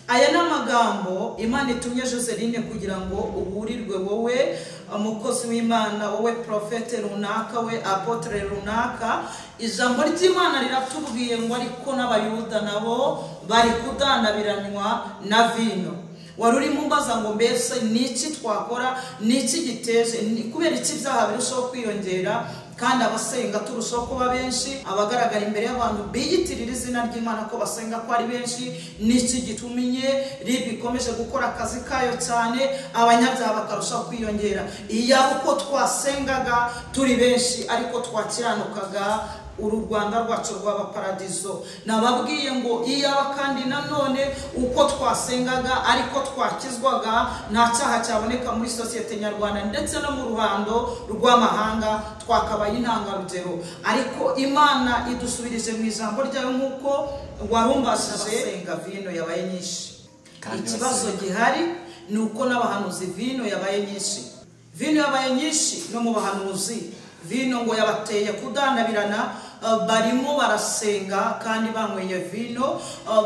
Aya ni amagambo Imana itumye Joseline kugira ngo uburirwe wowe umukozi w'Imana, wowe profete runaka, we apotre runaka. Ijambo ry'Imana riratubwiye ngo ariko n'Abayuda nabo bari kudandabiranywa na vino. Wari urimo umbaza ngo mbese niki twakora, niki giteje, kubera iki ibyaha birushaho kwiyongera kandi abasenga turushaho kuba benshi, abagaragara imbere y'abantu biyitirira izina ry'Imana ko basenga ko ari benshi, niki gituminye RIB ikomeje gukora akazi kayo cyane, abanyabyaha bakarushaho kwiyongera. Iya uko twasengaga turi benshi ariko twakiranukaga, uru Rwanda rwacu rwaba paradiso. Nababwiye ngo iyaba kandi nanone uko twasengaga ariko twakizwaga, nta cyaha cyaboneka muri sosiyete nyarwanda ndetse no mu ruhando rw'amahanga, twakabaye intangarugero. Ariko Imana idusubirije mu ijambo ryayo nk'uko warumbashije, senga vino yabaye nyinshi. Ikibazo gihari ni uko n'abahanuzi vino yabaye nyinshi, vino yabaye nyinshi no mu bahanuzi. Vino ngo yabateye kudandabirana, barimo barasenga kandi banyweye vino,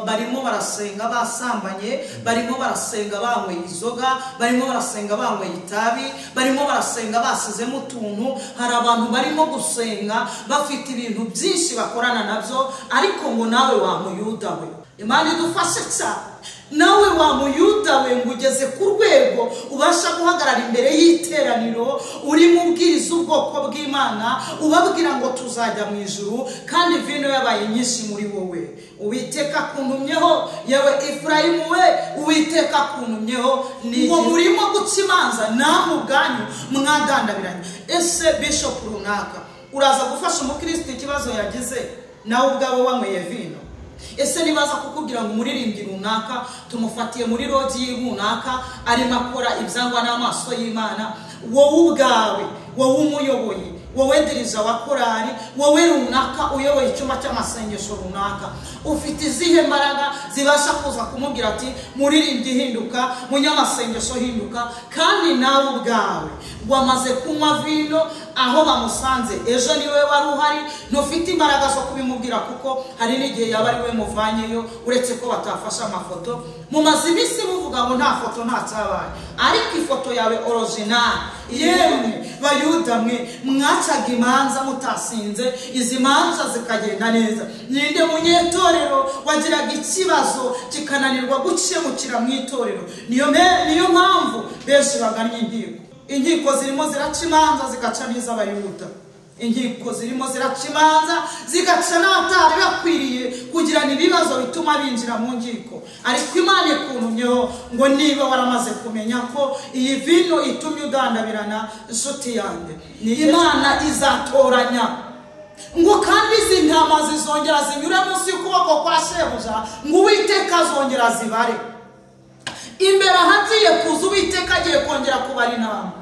barimo barasenga basambanye, barimo barasenga banyweye inzoga, barimo barasenga banyweye itabi, barimo barasenga basizemo utuntu. Hari abantu barimo gusenga bafite ibintu byinshi bakorana nabyo, ariko ngo nawe wa muyuda we, Imana idufashe cyane, nawe wa muyuda we ngo ugeze ku rwego ubasha guhagarara imbere y'iteraniro urimo ubwiriza ubwoko bw'Imana, ubabwira ngo tuzajya mu ijuru, kandi vino yabaye nyinshi muri wowe. Uwiteka akuntumyeho, yewe Efurayimu we, Uwiteka akuntumyeho, ngo murimo guca imanza namwe ubwanyu mwadandabiranye. Ese bishop runaka uraza gufasha umukristo ikibazo yagize, nawe ubwawe wanyweye vino? Ese nibaza kukubwira ngo umuririmbyi runaka tumufatiye muri rogi runaka arimo akora ibyangwa n'amaso y'Imana, wowe ubwawe, wowe umuyoboye, wowe dirija wa korari, wowe runaka uyoboye icyumba cy'amasengesho runaka, ufite izihe mbaraga zibasha kuza kumubwira ati muririmbyi hinduka, munyamasengesho hinduka, kandi nawe ubwawe wamaze kunywa vino aho bamusanze ejo niwe wari uhari, ntufite imbaraga zo kubimubwira kuko hari n'igihe yaba ari we muvanyeyo, uretse ko batafashe amafoto. Mumaze iminsi muvuga ngo nta foto nta cyabaye, ariko ifoto yawe original. Yemwe Bayuda mwe mwacaga imanza mutasinze, izi manza zikagenda neza. Ninde munyetorero wagiraga ikibazo kikananirwa gukemukira mu itorero? Niyo mpamvu benshi bagannye inkiko. Inkiko zirimo ziraca imanza zigaca n'iz'Abayuda. Inkiko zirimo ziraca imanza zigaca n'abatari bakwiriye kugirana ibibazo bituma binjira mu nkiko. Ariko Imana ikuntumyeho ngo niba waramaze kumenya ko iyi vino itumye udandabirana, inshuti yanjye, ni Imana izatoranya ngo kandi izi ntama zizongera zinyure munsi y'ukuboko kwa shebuja, ngo Uwiteka azongera zibare. Imbere ahagiye kuza Uwiteka agiye kongera kubara intama,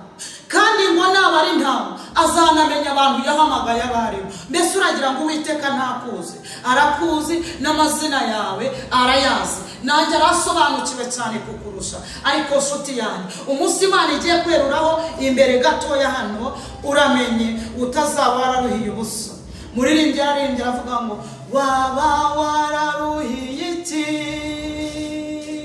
kandi ngo naba ari intama azanamenya abantu yahamagaye abaribo. Mbese uragira ngo Uwiteka ntakuzi? Arakuzi, n'amazina yawe arayazi, nanjye arasobanukiwe cyane kukurusha. Ariko nshuti yanjye, umunsi Imana igiye kweruraho imbere gatoya hano, uramenye utazaba wararuhiye ubusa. Muririmbyi yaririmbye aravuga ngo waba wararuhiye iki?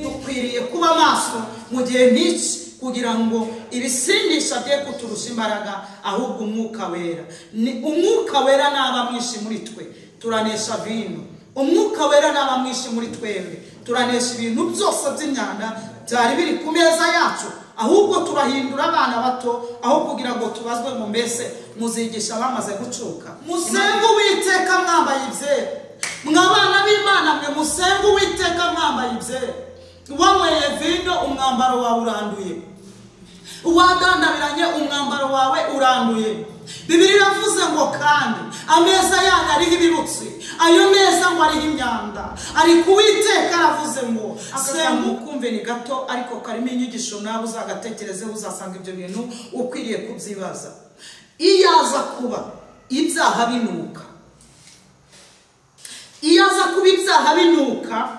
Dukwiriye kuba maso mu gihe nk'iki kugira ngo ibisindisha bye kuturusha imbaraga, ahubwo umwuka wera. Ni umwuka wera naba mwinshi muri twe turanesha vino, umwuka wera naba mwinshi muri twebwe turanesha ibintu byose by'imyanda byari biri ku meza yacu, ahubwo turahindura abana bato aho kugira ngo tubazwe ngo mbese muzigisha bamaze gucuka. Musenge Uwiteka mwambaye ibyera, mwabana b'Imana mwe, musenge Uwiteka mwambaye ibyera. Wanyweye vino umwambaro wawe uranduye, uwadandabiranye umwambaro wawe uranduye. Bibiliya iravuze ngo kandi ameza yanyu ariho ibirutsi, ayo meza ngo ariho imyanda. Ariko Uwiteka aravuze ngo asenga. Kumve ni gato ariko karimo inyigisho, nawe uzagatekerezeho, uzasanga ibyo bintu ukwiriye kubyibaza. Iyo aza kuba ibyaha binuka, iyo aza kuba ibyaha binuka,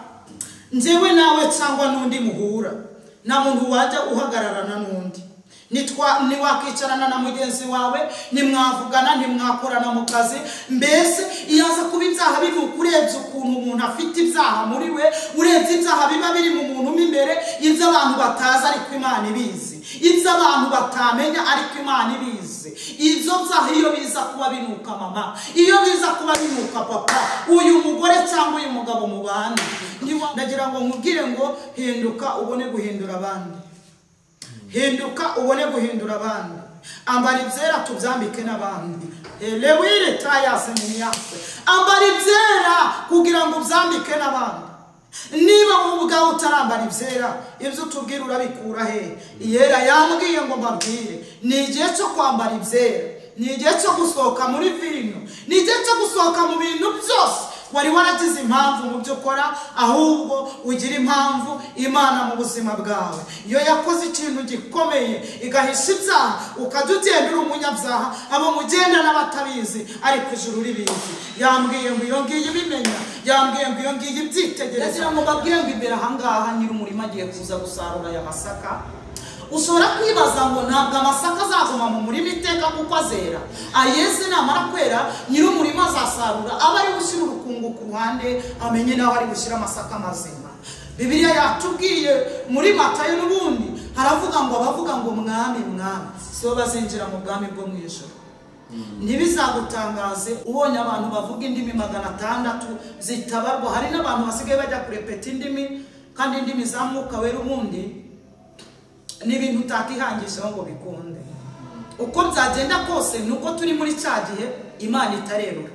njyewe nawe cyangwa n'undi muhura, nta muntu wajya uhagararana n'undi. Ntiwakicarana na mugenzi wawe, ntimwavugana, ntimwakorana mu kazi. Mbese iyo aza kuba ibyaha binuka, urebye ukuntu umuntu afite ibyaha muri we, urebye ibyaha biba biri mu Ibyo abantu batazi ariko Imana ibizi, ibyo abantu batamenya ariko Imana ibizi. Ibyo byaha iyo biza kuba binuka mama, iyo biza kuba binuka papa, uyu mugore cyangwa uyu mugabo mubana, ndagira ngo nkubwire ngo hinduka ubone guhindura abandi, hinduka ubone guhindura abandi. Ambara ibyera tubyambike n'abandi. Elewire tayase miniyase. Ambara ibyera kugira ngo ubyambike n'abandi. Niba wowe ubwawe utarambara ibyera, ibyo utubwira urabikura he? Iyera yambwiye ngo mbabwire, ni igihe cyo kwambara ibyera, ni igihe cyo gusohoka muri vino, ni igihe cyo gusohoka mu bintu byose wari waragize impamvu mu byo ukora, ahubwo ugira impamvu Imana mu buzima bwawe. Iyo yakoze ikintu gikomeye igahisha ibyaha, ukajya ugenda uri umunyabyaha, abo mugenda n'abatabizi ariko ijuru ribizi. Yambwiye ngo iyo ngiye ibimenya, yambwiye ngo iyo ngiye ibyitegereza. Ndagira ngo mbabwire ngo imbere ahangaha nyiri umurima agiye kuza gusarura aya masaka. Ushobora kwibaza ngo ntabwo amasaka azaguma mu murima iteka kuko azera. Ayeze namara kwera, nyiri umurima azasarura, aba ari gushyira urukungu ku ruhande, amenye naho ari gushyira amasaka mazima. Bibiliya yatubwiye muri Matayo n'ubundi haravuga ngo abavuga ngo mwami mwami sibo bazinjira mu bwami bwo mu ijuru. Ntibizagutangaze ubonye abantu bavuga indimi 600 zitabarwa. Hari n'abantu basigaye bajya kurepeta indimi, kandi indimi za Mwuka Wera ubundi ni ibintu utakihangishaho ngo bikunde. Uko byagenda kose nuko turi muri cya gihe Imana itarerura.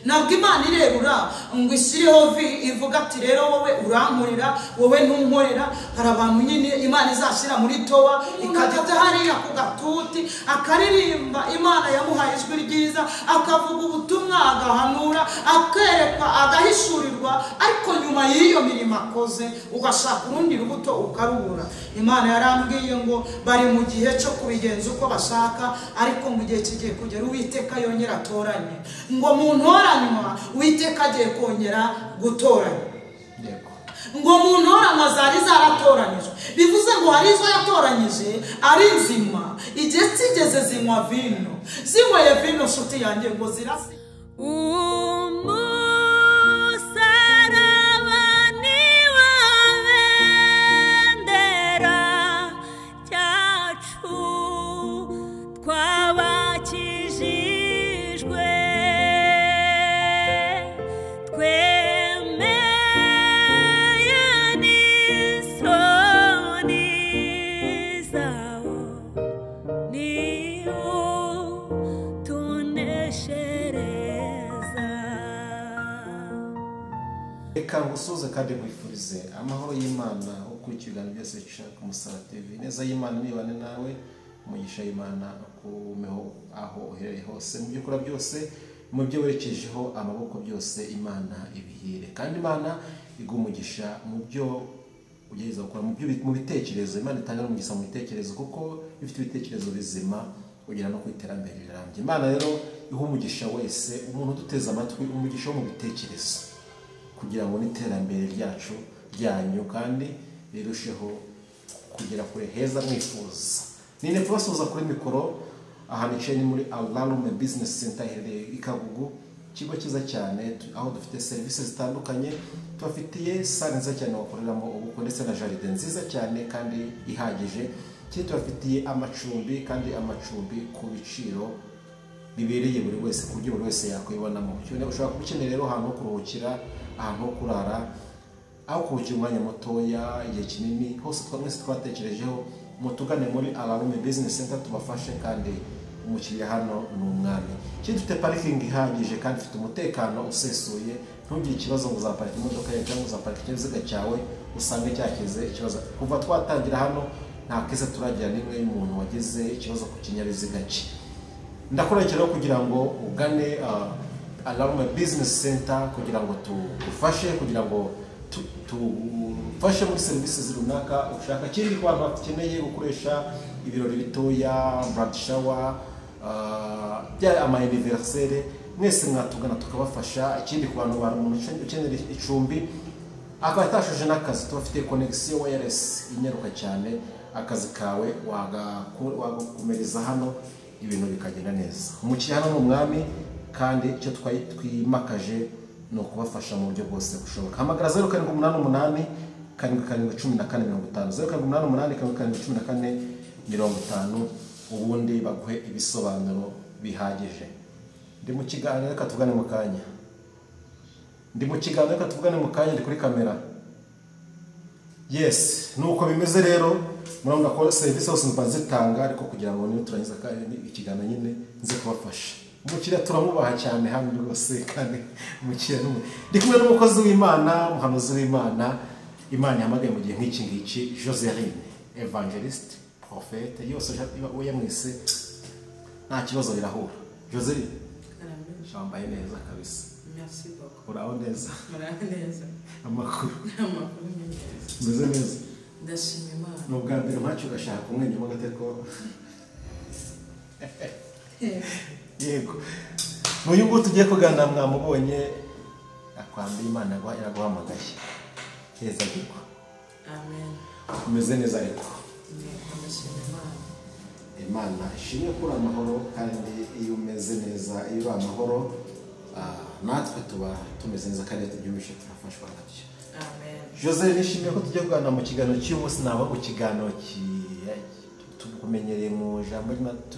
Ntabwo Imana irerura ngo ishyireho vi ivuga ati rero wowe urankorera, wowe ntunkorera. Hari abantu nyine Imana izashyira muri towa, ikajya hariya ku gatuti akaririmba, Imana yamuhaye ijwi ryiza, akavuga ubutumwa, agahanura, akerekwa, agahishurirwa, ariko nyuma y'iyo mirimo akoze ugashaka urundi rubuto ukarubura. Imana yarambwiye ngo bari mu gihe cyo kubigenza uko bashaka, ariko mu gihe kigiye kugera Uwiteka yongera atoranye. Ngo mu ntoranywa Uwiteka agiye kongera gutoranya. Ngo mu ntoranywa zari zaratoranijwe, bivuze ngo hari izo yatoranyije ari nzima, igihe kigeze zinywa vino, zinyweye vino nshuti yanjye ngo zirasi. Umusaraba ni wo bendera ryacu twabakijijwe, twemeye n'isoni zawo, niwo tuneshereza. Reka ngusuze kandi nkwifurize amahoro y'Imana, ukurikira ibiganiro byose bica ku Musaraba TV. Ineza y'Imana nibane nawe, umugisha y'Imana ukumeho aho uherereye hose, mu byo ukora byose, mu byo werekejeho amaboko byose, Imana ibihire. Kandi Imana iguhe umugisha mu byo ugerageza gukora, mu bitekerezo. Imana itanga umugisha mu bitekerezo, kuko iyo ufite ibitekerezo bizima ugera no ku iterambere rirambye. Imana rero iha umugisha wese umuntu uduteze amatwi, umugisha wo mu bitekerezo, kugira ngo n'iterambere ryacu ryanyu kandi rirusheho kugera kure heza mwifuza. Ni kubasuhuza kuri mikoro, aha nicaye ni muri Alalume Business Center iherereye i Kagugu, ikigo cyiza cyane aho dufite serivisi zitandukanye. Tubafitiye sale nziza cyane wakoreramo ubukwe ndetse na jaride nziza cyane kandi ihagije. Ikindi tubafitiye amacumbi, kandi amacumbi ku biciro bibereye buri wese, ku buryo buri wese yakwibonamo. Ushobora kuba ukeneye rero ahantu ho kuruhukira, ahantu ho kurara, aho kuruhukira umwanya mutoya, igihe kinini, hose mwese twatekerejeho. Mutugane muri Alalume Business Center tubafashe, kandi umukiriya hano ni umwami. Ikindi dufite parikingi ihagije kandi ifite umutekano usesuye. Ntugire ikibazo ngo uzaparika imodoka yawe cyangwa uzaparika ikinyabiziga cyawe usange cyakize ikibazo. Kuva twatangira hano nta kese turagira n'imwe y'umuntu wagize ikibazo ku kinyabiziga cye. Ndakurekeraho kugira ngo ugane Alalume Business Center kugira ngo tugufashe, kugira ngo tugufashe muri serivisi runaka ushaka. Ikindi ku bantu bakeneye gukoresha ibirori bitoya, bride shower, bya ama anniversaire, mwese mwatugana tukabafasha. Ikindi ku bantu bari umuntu ukenera icumbi akaba atashoje n'akazi, tubafite connection wireless inyaruka cyane, akazi kawe wagakomereza hano, ibintu bikagenda neza. Umukiriya hano ni umwami, kandi icyo twimakaje ni ukubafasha mu buryo bwose bushoboka. Hamagara 0788 7 14 50, 0788 7 14 50, ubundi baguhe ibisobanuro bihagije. Ndi mu kiganiro, reka tuvugane mu kanya. Ndi mu kiganiro, reka tuvugane mu kanya, ndi kuri kamera. Yes, nuko bimeze rero, murabona ko serivisi zose mba zitanga, ariko kugira ngo niba turangiza ikiganiro nyine nze kubafasha. Umukiriya turamubaha cyane hano rwose, kandi umukiriya ni ndi kumwe n'umukozi w'Imana, umuhanuzi w'Imana, Imana yahamagaye mu gihe nk'iki ngiki, Joseline, evangeliste, prophète, yose yamwise nta kibazo birahura. Joseline, wambaye neza kabisa. Merci beaucoup. Uraho neza? Muraho neza. Amakuru? Amakuru ni meza. Umeze neza? Ndashima Imana. Ni ubwa mbere ntacyo ugashaka kumwenyura agateko. Yego. N'uyu nguyu tugiye kuganira mwamubonye, akwambiye Imana iraguhamagaye. Heza ariko. Amen. Umeze neza ariko. Ndashima Imana. Imana ishimwe kuri amahoro, kandi iyo umeze neza, iyo uri amahoro, natwe tuba tumeze neza kandi tubyumvishe turafashwa nabyo. Amen. Jose, nishimiye ko tugiye kuganira mu kiganiro cy'umunsi, naba mu kiganiro tukumenyereye mu jambo,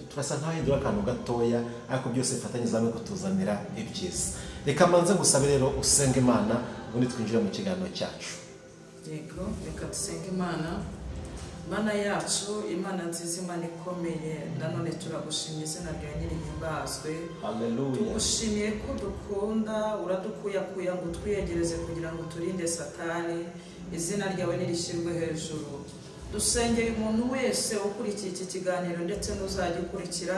turasa nk'ahindura akantu gatoya, ariko byose bifatanyiriza hamwe kutuzanira ibyiza. Reka manze ngusabe rero usenge Imana, ubundi twinjire mu kiganiro cyacu. Yego, reka dusenge Imana. Mana yacu, Imana nziza, Imana ikomeye, nanone turagushimye, izina ryawe nirihimbazwe. Haleluya. Tugushimiye ko dukunda, uradukuyakuya ngo utwiyegereze kugira ngo turinde Satani, izina ryawe nirishyirwe hejuru. Dusengeye umuntu wese ukurikiye iki kiganiro ndetse n'uzagikurikira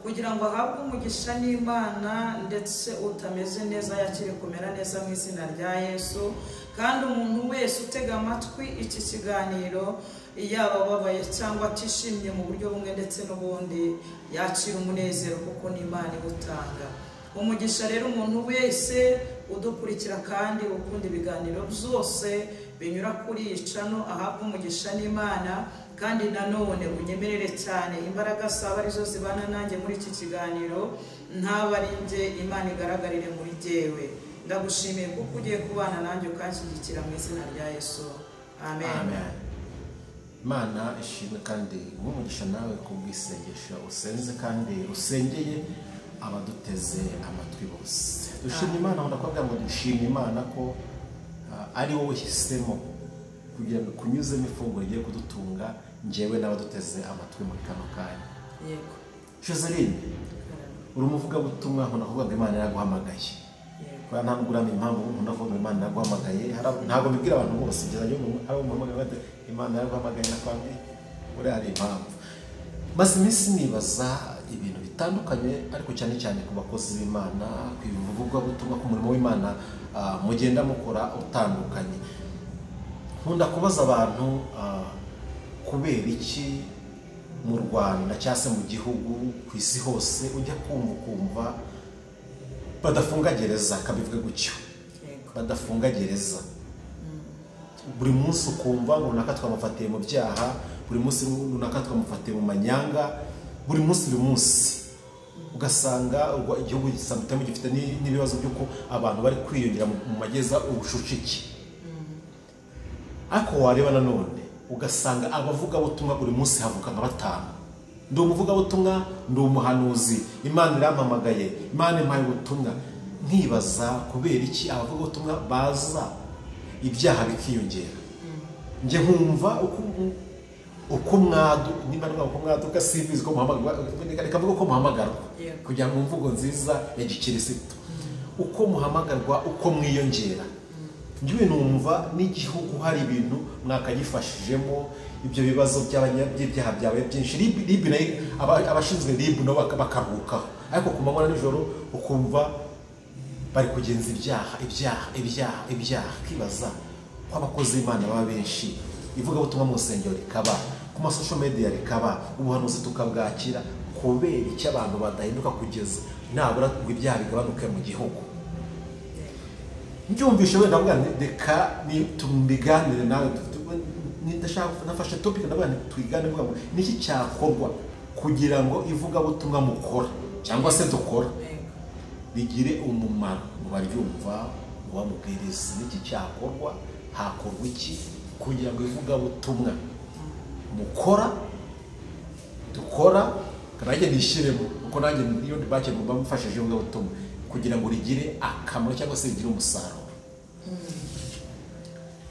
kugira ngo ahabwe umugisha n'Imana, ndetse utameze neza yakire kumera neza mu izina rya Yesu. Kandi umuntu wese utega amatwi iki kiganiro, yaba ababaye cyangwa atishimye mu buryo bumwe ndetse n'ubundi, yakira umunezero kuko n'Imana iwutanga. Umugisha rero umuntu wese udukurikira kandi ukunda ibiganiro byose binyura kuri iyi channel, ahabwe umugisha n'Imana. Kandi nanone unyemerere cyane imbaraga zaba arizo zibana nanjye muri iki kiganiro, ntaba ari njye, Imana igaragarire muri jyewe. Ndagushimiye kuko ugiye kubana nanjye ukanshyigikira mu izina rya Yesu. Amen. Amen. Imana ishimwe kandi umugisha nawe kubwisengesho usenze kandi usengeye abaduteze amatwi bose. Dushimye Imana, ndakubwira ngo dushimye Imana ko ari wowe uhisemo kugira ngo kunyuzemo ifunguro rigiye kudutunga njyewe n'abaduteze amatwi muri kano kanya. Yego. Joseline, uri umuvugabutumwa, nkunda kuvuga ngo Imana yaraguhamagaye. Yego. Nta nubwo uramenya impamvu nkunda kuvuga ngo Imana yaraguhamagaye, ntabwo mbibwira abantu bose, ngeza yo ari umuhamagaye bate Imana yaraguhamagaye nakwambi, uri hari impamvu. Maze iminsi nibaza ibintu bitandukanye, ariko cyane cyane ku bakozi b'Imana, ku ivugabutumwa, ku murimo w'Imana mugenda mukora utandukanye. Nkunda kubaza abantu kubera iki mu Rwanda cyangwa se mu gihugu ku isi hose ujya kumva ukumva badafunga gereza, kabivuge gutyo, badafunga gereza. Buri munsi ukumva ngo runaka twamufatiye mu byaha, buri munsi runaka twamufatiye mu manyanga, buri munsi ugasanga igihugu gisamutemo gifite n'ibibazo by'uko abantu bari kwiyongera mu mageza ubucucike. Ariko wareba nanone ugasanga abavugabutumwa buri munsi havuka nka batanu. Ndi umuvugabutumwa, ndi umuhanuzi, Imana irampamagaye, Imana impaye ubutumwa. Nkibaza kubera iki abavugabutumwa baza ibyaha bikiyongera. Nje nkumva uko mwadu, nimba ari uko mwaduka simbizi ko muhamagarwa, reka mvuge ko muhamagarwa kugira ngo mvugo nziza ya gikirisitu, uko muhamagarwa uko mwiyongera. Njyewe numva n'igihugu hari ibintu mwakagifashijemo, ibyo bibazo by'ibyaha byawe byinshi, RIB nayo abashinzwe RIB nabo bakaruhukaho, ariko ku manywa na nijoro ukumva bari kugenza ibyaha ibyaha ibyaha ibyaha. Kibaza ko abakozi b'Imana baba benshi, ivugabutumwa mu nsengero rikaba, ku ma social media rikaba, ubuhanuzi tukabwakira, kubera icyo abantu badahinduka kugeza nabura ngo ibyaha bigabanuke mu gihugu. Mbyumvishe wenda ndavuga nti reka tubiganire nawe, ndashaka nafashe topic ndavuga nti twigane, mvuga ngo niki cyakorwa kugira ngo ivugabutumwa mukora cyangwa se dukora rigire umumaro mu baryumva, mu bamubwiriza. Niki cyakorwa, hakorwa iki Kugira ngo ivugabutumwa mukora, dukora, nanjye nishyiremo, kuko nanjye iyo bake mba mufashije ivugabutumwa kugira ngo rigire akamaro cyangwa se rigire umusaruro.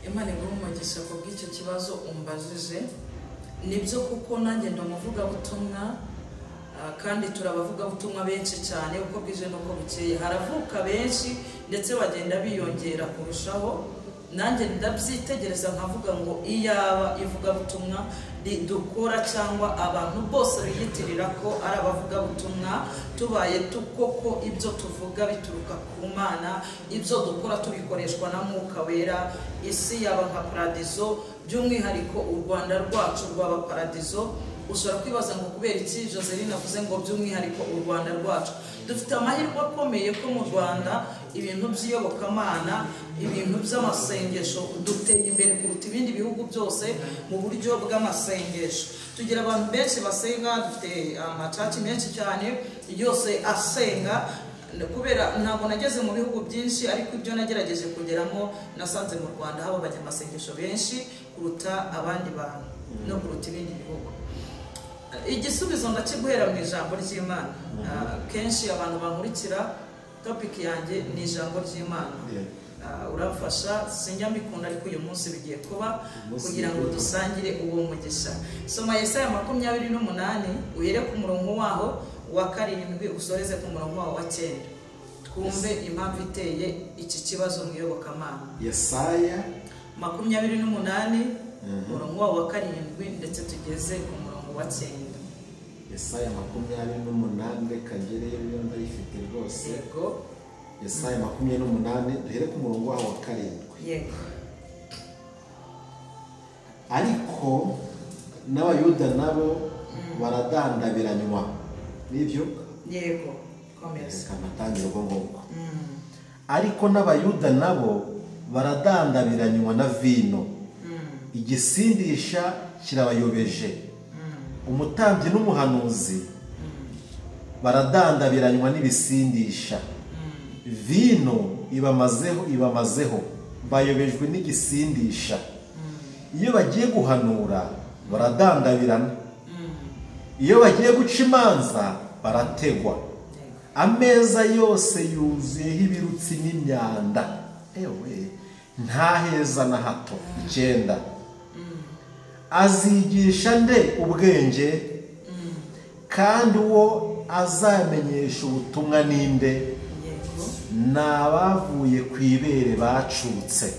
Imana iguhe umugisha ku bw'icyo kibazo umbajije. Nibyo kuko nanjye ndi umuvugabutumwa, kandi turabavugabutumwa benshi cyane, uko bwije n'uko bukeye haravuka benshi ndetse bagenda biyongera kurushaho. Nanjye ndabyitegereza nkavuga ngo iyaba ivugabutumwa dukora cyangwa abantu bose biyitirira ko ari abavugabutumwa, tubaye koko ibyo tuvuga bituruka ku Mana, ibyo dukora tubikoreshwa na Mwuka Wera, isi yaba nka paradizo, by'umwihariko u Rwanda rwacu rwaba paradizo. Ushobora kwibaza ngo kubera iki Joseline avuze ngo by'umwihariko u Rwanda rwacu. Dufite amahirwe akomeye ko mu Rwanda ibintu by'iyobokamana, ibintu by'amasengesho duteye imbere kuruta ibindi bihugu byose mu buryo bw'amasengesho. Tugira abantu benshi basenga, dufite amacaci menshi cyane yose asenga. Kubera ntabwo nageze mu bihugu byinshi, ariko ibyo nagerageje kugeramo nasanze mu Rwanda haba abanyamasengesho benshi kuruta abandi bantu no kuruta ibindi bihugu. Igisubizo ndakiguhera mu ijambo ry'Imana. Kenshi abantu bankurikira topic yanjye ni ijambo ry'Imana. Uramfasha, sinjya mbikunda ariko uyu munsi bigiye kuba kugira ngo dusangire uwo mugisha. Soma Yesaya 28 uhere ku murongo waho wa 7 usoreze ku murongo waho wa 9, twumve impamvu iteye iki kibazo mu iyobokamana. Yesaya 28 umurongo waho wa 7 ndetse tugeze ku murongo wa 9. Yesaya 28, reka ngereyo iyo ndayifite rwose. Yego. Yesaya 28 duhere ku murongo waho wa 7. Yego. Ariko n'Abayuda nabo baradandabiranywa nibyo. Yego, komeza. Kamatangira ubwo ngubwo. Ariko n'Abayuda nabo baradandabiranywa na vino, igisindisha kirabayobeje. Umutambyi n'umuhanuzi baradandabiranywa n'ibisindisha, vino ibamazeho, bayobejwe n'igisindisha. Iyo bagiye guhanura baradandabirana, iyo bagiye guca imanza barategwa. Ameza yose yuzuyeho ibirutsi n'imyanda, ewe nta heza na hato. 9 Azigisha nde ubwenge, kandi uwo azamenyesha ubutumwa ninde? N'abavuye ku ibere bacutse.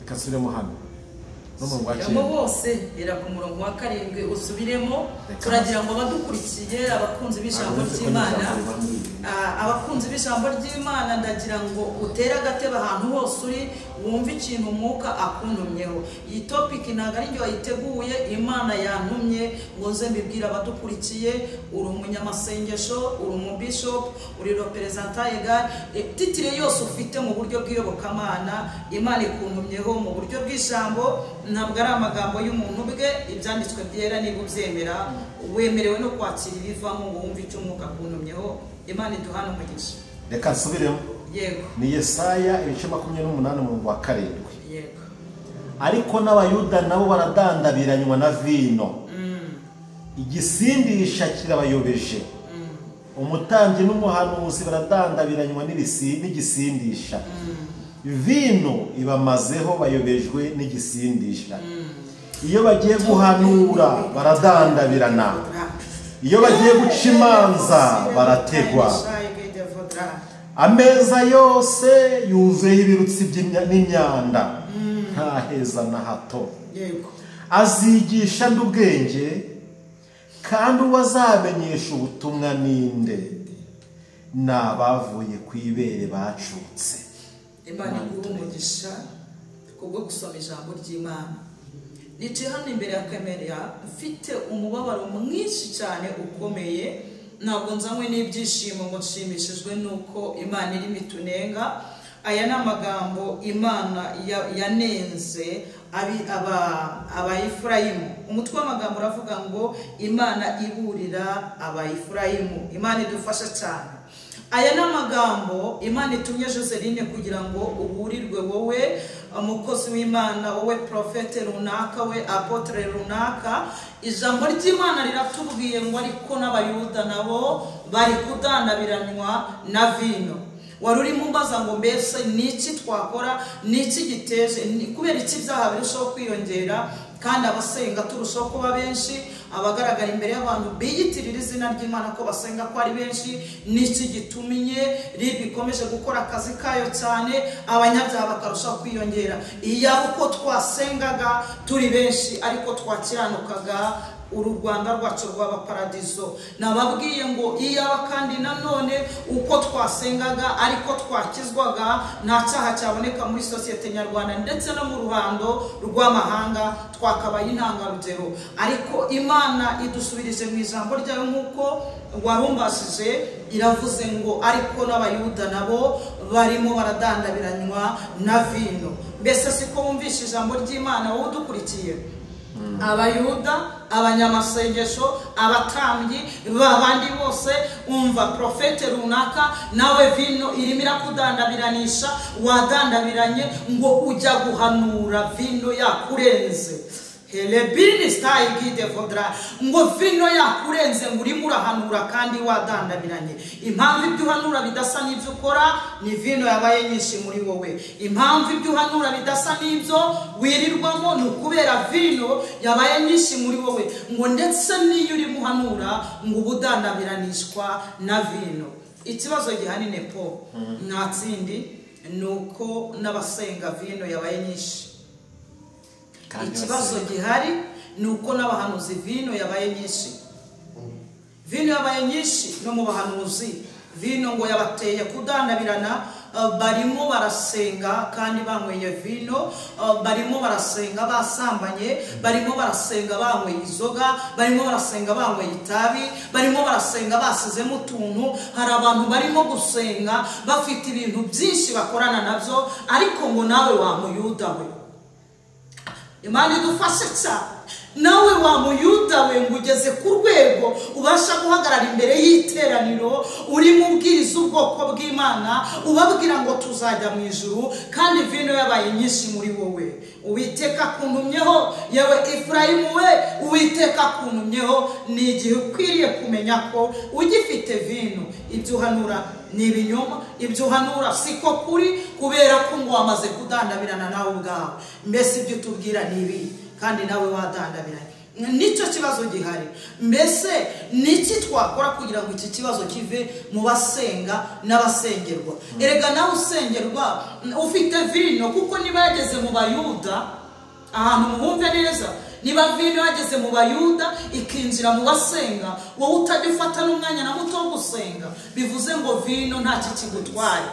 Reka nsubiremo hano no bose era ku murongo wa 7 usubiremo. Turagira ngo abadukurikiye, abakunzi b'ijambo ry'Imana, abakunzi b'ijambo ry'Imana, ndagira ngo utere agatebe ahantu hose uri wumve ikintu Umwuka akuntumyeho. Iyi topic ntabwo ari njye wayiteguye, Imana yantumye ngo nze mbibwire abadukurikiye. Uri umunyamasengesho, uri umubishop, uri representant egal, titire yose ufite mu buryo bw'iyobokamana, Imana ikuntumyeho mu buryo bw'ijambo. Ntabwo ari amagambo y'umuntu ubwe, ibyanditswe byera niba ubyemera wemerewe no kwakira ibivamo ngo wumve icyo Umwuka akuntumyeho. Imana iduhana umugisha. Reka nsubiremo. Yego. Ni Yesaya ibice 28 umurongo wa 7. Yego. Ariko n'Abayuda nabo baradandabiranywa na vino, igisindisha kirabayobeje. Umutambyi n'umuhanuzi baradandabiranywa n'igisindisha, vino ibamazeho, bayobejwe n'igisindisha. Iyo bagiye guhanura baradandabirana, iyo bagiye guca imanza barategwa. Ameza yose yuzuyeho ibirutsi n'imyanda, nta heza na hato. Azigisha nde ubwenge, kandi uwo azamenyesha ubutumwa ninde? Ni abavuye ku ibere bacutse. Imana iguhe umugisha kubwo gusoma ijambo ry'Imana. Nicaye hano imbere ya kamera mfite umubabaro mwinshi cyane ukomeye. Ntabwo nzanywe n'ibyishimo ngo nshimishijwe nuko Imana irimo itunenga. Aya ni amagambo Imana yanenze Abayefurayimu. Umutwe w'amagambo uravuga ngo Imana iburira Abayefurayimu. Imana idufasha cyane. Aya ni amagambo Imana itumye Joseline kugira ngo uburirwe wowe Umukozi w'Imana, wowe profete runaka, we apotre runaka, ijambo ry'Imana riratubwiye ngo ariko n'Abayuda nabo bari kudandabiranywa na vino. Wari urimo umbaza ngo mbese niki twakora, niki giteje, kubera iki ibyaha birushaho kwiyongera kandi abasenga turushaho kuba benshi, abagaragara imbere y'abantu biyitirira izina ry'Imana ko basenga ko ari benshi, niki gitumye RIB ikomeje gukora akazi kayo cyane, abanyabyaha bakarushaho kwiyongera. Iya uko twasengaga turi benshi ariko twakiranukaga, uru Rwanda rwacu rwaba paradiso. Nababwiye ngo iyaba kandi nanone uko twasengaga ariko twakizwaga, nta cyaha cyaboneka muri sosiyete nyarwanda ndetse no mu ruhando rw'amahanga, twakabaye intangarugero. Ariko Imana idusubirije mu ijambo ryayo nk'uko warumbashije, iravuze ngo ariko n'Abayuda nabo barimo baradandabiranywa na vino. Mbese siko wumvishe ijambo ry'Imana wowe udukurikiye? Abayuda, abanyamasengesho, abatambyi, babandi bose, umva profete runaka nawe vino irimo irakudandabiranisha, wadandabiranye ngo ujya guhanura vino yakurenze. Helebini stayigide vodra, ngo vino yakurenze ngo urimo urahanura kandi wadandabiranye. Impamvu ibyo uhanura bidasa n'ibyo ukora ni vino yabaye nyinshi muri wowe. Impamvu ibyo uhanura bidasa n'ibyo wirirwamo ni ukubera vino yabaye nyinshi muri wowe. Ngo ndetse n'iyo urimo uhanura ngo ubudandabiranishwa na vino. Ikibazo gihanine po nta tsindi ni uko n'abasenga vino yabaye nyinshi. Ikibazo gihari ni uko n'abahanuzi vino yabaye nyinshi. Vino yabaye nyinshi no mu bahanuzi. Vino ngo yabateye kudandabirana, barimo barasenga kandi banyweye vino, barimo barasenga basambanye, barimo barasenga banyweye inzoga, barimo barasenga banyweye itabi, barimo barasenga basizemo utuntu. Hari abantu barimo gusenga bafite ibintu byinshi bakorana nabyo, ariko ngo nawe wa muyuda we, Imana idufashe cyane, nawe wa muyuda we ngo ugeze ku rwego ubasha guhagarara imbere y'iteraniro urimo ubwiriza ubwoko bw'Imana, ubabwira ngo tuzajya mu ijuru kandi vino yabaye nyinshi muri wowe. Uwiteka akuntumyeho, yewe Efurayimu we, Uwiteka akuntumyeho. Ni igihe ukwiriye kumenya ko ugifite vino, ibyo uhanura ni ibinyoma, ibyo uhanura siko kuri, kubera ko ngo wamaze kudandabirana nawe ubwawe. Mbese ibyo utubwira ni ibi kandi nawe wadandabiranye. Nicyo kibazo gihari. Mbese niki twakora kugira ngo iki kibazo kive mu basenga n'abasengerwa? Erega nawe usengerwa ufite vino, kuko niba yageze mu Bayuda, ahantu muhumve neza, niba vino yageze mu Bayuda ikinjira mu basenga, wowe utajya ufata n'umwanya na muto wo gusenga, bivuze ngo vino nta kikigutwaye.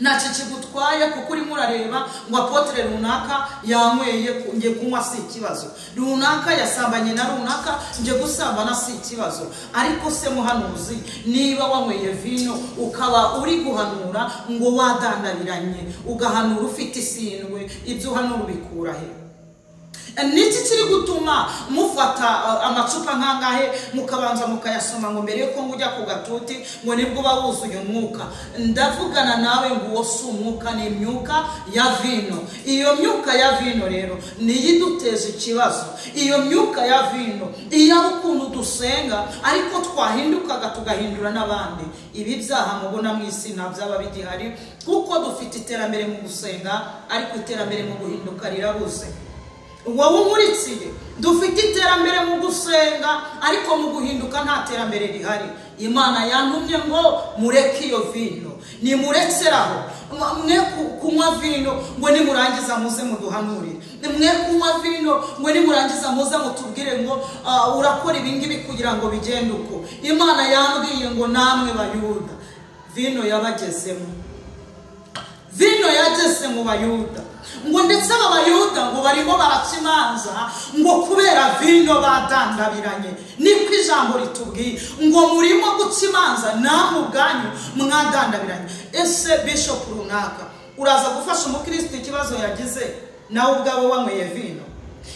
Nta kikigutwaye, kuko urimo urareba ngo apotre runaka yanyweye, ngiye kunywa si ikibazo, runaka yasambanye na runaka, ngiye gusambana si ikibazo. Ariko se muhanuzi, niba wanyweye vino ukaba uri guhanura ngo wadandabiranye, ugahanura ufite isindwe, ibyo uhanura ubikura he? Niki kiri gutuma mufata amacupa nkangahe mukabanza mukayasoma ngo mbere yuko ujya ku gatuti ngo nibwo uba wuzuye umwuka? Ndavugana nawe ngo uwo si umwuka, ni imyuka ya vino. Iyo myuka ya vino rero niyo iduteje ikibazo. Iyo myuka ya vino iyo ukuntu dusenga ariko twahindukaga tugahindura n'abandi, ibi byaha mubona mu isi nta byaba bigihari, kuko dufite iterambere mu gusenga ariko iterambere mu guhinduka rirabuze. Wowe unkurikiye, dufite iterambere mu gusenga ariko mu guhinduka nta terambere rihari. Imana yantumye ngo mureke iyo vino, nimurekeraho mwe kunywa vino ngo nimurangiza muze muduhanurire, mwe kunywa vino ngo nimurangiza muze mutubwire ngo urakora ibingibi kugira ngo bigende uko. Imana yambwiye ngo namwe Bayuda, vino yabagezemo, vino yageze mu Bayuda, ngo ndetse aba Bayuda ngo barimo baraca imanza ngo kubera vino badandabiranye. Niko ijambo ritubwiye ngo murimo guca imanza namwe ubwanyu mwadandabiranye. Ese bishop runaka uraza gufasha umukristo ikibazo yagize nawe ubwawe wanyweye vino?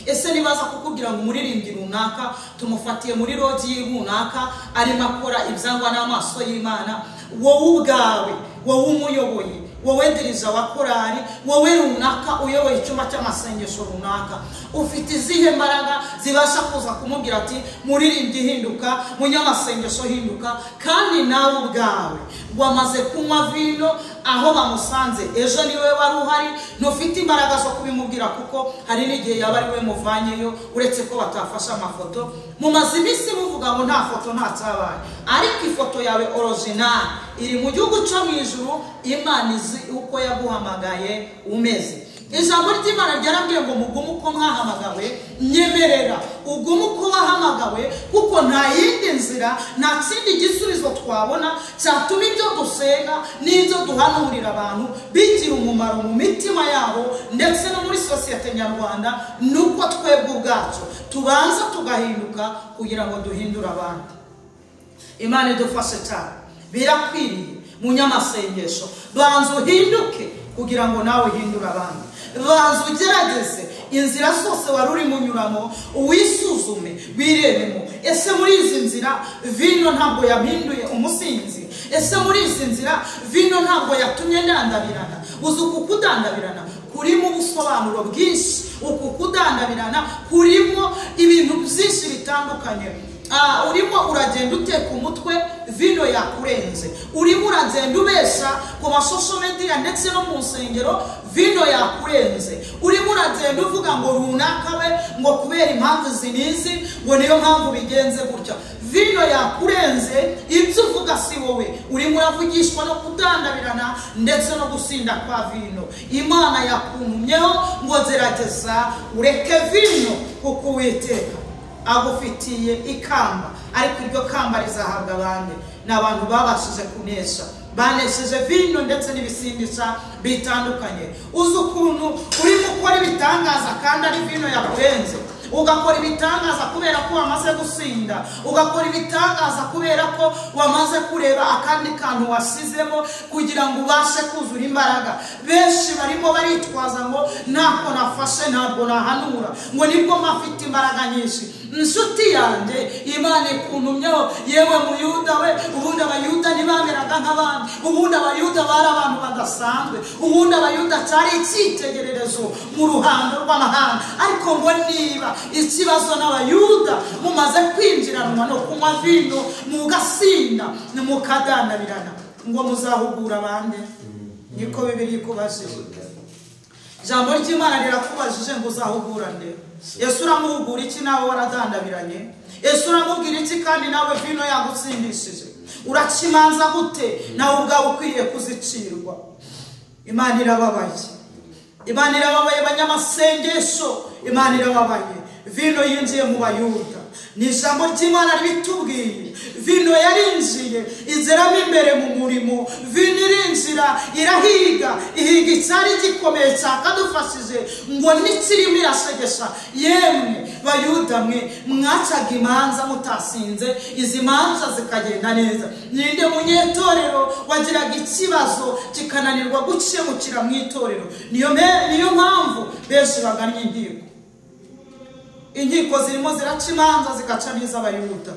Ese nibaza kukubwira ngo umuririmbyi runaka tumufatiye muri rogi runaka arimo akora ibyangwa n'amaso y'Imana, wowe ubwawe, wowe umuyoboye, Wowe dirija wa korari, wowe runaka uyoboye icyumba cy'amasengesho runaka, ufite izihe mbaraga zibasha kuza kumubwira ati muririmbyi hinduka, munyamasengesho hinduka, kandi nawe ubwawe wamaze kunywa vino aho bamusanze ejo niwe wari uhari, ntufite imbaraga zo kubimubwira kuko hari n'igihe yaba ari we muvanyeyo, uretse ko batafashe amafoto. Mumaze iminsi muvuga ngo nta foto nta cyabaye, ariko ifoto yawe original iri mu gihugu cyo mu ijuru. Imana izi uko yaguhamagaye umeze. Ijambo ry'Imana ryarambwiye ngo mugume uko mwahamagawe, nyemerera ugume uko wahamagawe, kuko nta yindi nzira, nta kindi gisubizo twabona cyatuma ibyo dusenga n'ibyo duhanurira abantu bigira umumaro mu mitima yabo ndetse no muri sosiyete nyarwanda, nuko twebwe ubwacu tubanza tugahinduka kugira ngo duhindure abandi. Imana idufashe cyane. Birakwiriye munyamasengesho, banza uhinduke kugira ngo nawe uhindure abandi. Banza ugerageze inzira zose wari urimo unyuramo, wisuzume, wirebemo. Ese muri izi nzira vino ntabwo yampinduye umusinzi? Ese muri izi nzira vino ntabwo yatumye ndandabirana? Uzi uku kudandabirana kurimo ubusobanuro bwinshi, uku kudandabirana kurimo ibintu byinshi bitandukanye. Urimo uragenda uteka umutwe, vino yakurenze. Urimo uragenda ubesha ku masosho media ndetse no mu nsengero, vino yakurenze. Urimo uragenda uvuga ngo runaka we ngo kubera impamvu zinizi ngo niyo mpamvu bigenze gutya, vino yakurenze. Ibyo uvuga si wowe, urimo uravugishwa no kudandabirana ndetse no gusinda kwa vino. Imana yakuntumyeho ngo gerageza ureke vino kuko Uwiteka agufitiye ikamba, ariko iryo kamba rizahabwa abandi. Ni abantu babashije kunesha, banesheje vino ndetse n'ibisindisha bitandukanye. Uzi ukuntu urimo ukora ibitangaza kandi ari vino yakurenze, ugakora ibitangaza kubera ko wamaze gusinda, ugakora ibitangaza kubera ko wamaze kureba akandi kantu wasizemo kugira ngo ubashe kuzura imbaraga. Benshi barimo baritwaza ngo ntako nafashe, ntabwo nahanura, ngo nibwo mafite imbaraga nyinshi. Inshuti yanjye, Imana ikuntumyeho, yewe muyuda we, ubundi abayuda ntibameraga nk'abandi, ubundi abayuda bari abantu badasanzwe, ubundi abayuda cyari icyitegererezo mu ruhando rw'amahanga. Ariko ngo niba ikibazo n'abayuda mumaze kwinjiranwa no kunywa vino mugasinda mukadandabirana, ngo muzahugura abandi? Niko Bibiliya ikubajije. Ijambo ry'Imana rirakubajije ngo uzahugura nde? Yesu uramuhugura iki nawe waradandabiranye? Yesu uramubwira iki kandi nawe vino yagutsindishije? Uraca imanza gute nawe ubwawe ukwiriye kuzicirwa? Imana irababaye, Imana irababaye banyamasengesho, Imana irababaye. Vino yinjiye mu bayuda, ni ijambo ry'Imana ribitubwiye. Vino yarinjiye izeramo imbere mu murimo, vino irinjira irahiga, ihiga icyari gikomeye cyakadufashije ngo nikirimo irashegesha. Yemwe bayuda mwe mwacaga imanza mutasinze, izi manza zikagenda neza. Ninde munyetorero wagiraga ikibazo kikananirwa gukemukira mu itorero? Niyo mpamvu benshi bagannye inkiko. Inkiko zirimo ziraca imanza zigaca n'iz'abayuda.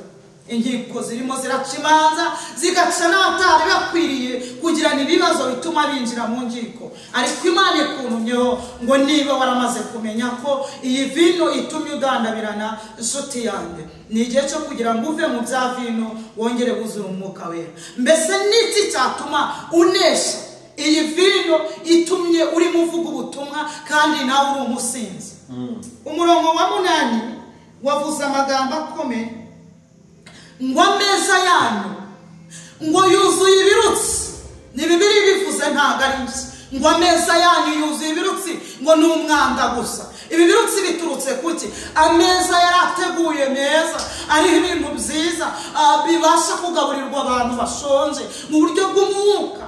Inkiko zirimo ziraca imanza zigaca n'abatari bakwiriye kugirana ibibazo bituma binjira mu nkiko. Ariko Imana ikuntumyeho ngo niba waramaze kumenya ko iyi vino itumye udandabirana, inshuti yanjye, ni igihe cyo kugira ngo uve mu bya vino wongere wuzure umwuka wera. Mbese n'iki cyatuma unesha iyi vino itumye urimo uvuga ubutumwa kandi nawe uri umusinzi? Umurongo wa 8 wavuze amagambo akomeye ngo ameza yanyu ngo yuzuye ibirutsi. Ni Bibiliya bivuze, ntabwo ari njye. Ngo ameza yanyu yuzuye ibirutsi, ngo ni umwanda gusa. Ibi birutsi biturutse kuki? Ameza yarateguye meza, ariho ibintu byiza bibasha kugaburirwa abantu bashonje mu buryo bw'umwuka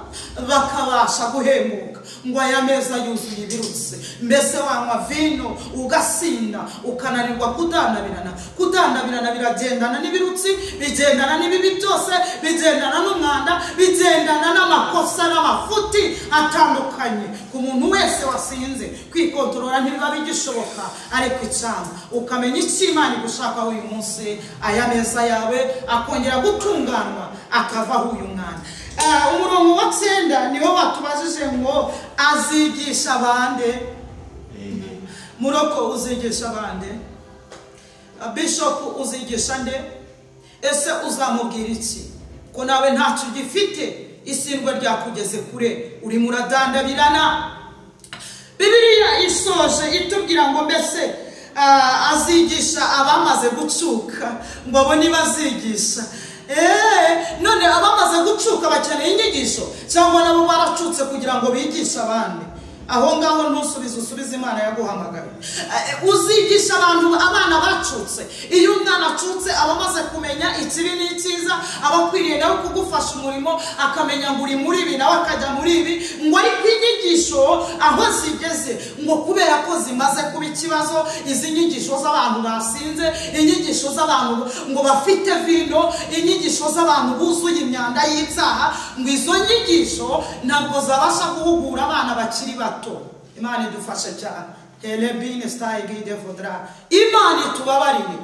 bakabasha guhemuka. Ngo aya meza yuzuye ibirutsi. Mbese wanywa vino ugasinda ukananirwa kudandabirana. Kudandabirana biragendana n'ibirutsi, bigendana n'ibibi byose, bigendana n'umwanda, bigendana n'amakosa n'amafuti atandukanye. Ku muntu wese wasinze kwikontorora ntibiba bigishoboka, ariko icana ukamenya icyo Imana igushakaho uyu munsi, aya meza yawe akongera gutunganwa akavaho uyu mwana. Umurongo wa 9 niwo batubajije ngo azigisha abande. Muroko uzigisha abande, Bishop uzigisha nde? Ese uzamubwira iki ko nawe ntacyo ugifite, isindwe ryakugeze kure, uri muradandabirana? Bibiliya isoje itubwira ngo mbese azigisha abamaze gucuka, ngo abo nibazigisha. None abamaze gucuka bakeneye inyigisho cyangwa nabo baracutse kugira ngo bigishe abandi? Aho ngaho ntusubize, usubize Imana yaguhamagaye. Uzigisha abantu abana bacutse. Iyo umwana acutse aba amaze kumenya ikibi n'icyiza, aba akwiriye nawe kugufasha umurimo, akamenya ngo uri muri ibi nawe akajya muri ibi, ngo ariko inyigisho aho zigeze, ngo kubera ko zimaze kuba ikibazo, izi nyigisho z'abantu basinze, inyigisho z'abantu ngo bafite vino, inyigisho z'abantu buzuye imyanda y'ibyaha, ngo izo nyigisho ntabwo zabasha guhugura abana bakiri bato. Imana idufashe cyane. Helebine stayigide vodra. Imana itubabarire.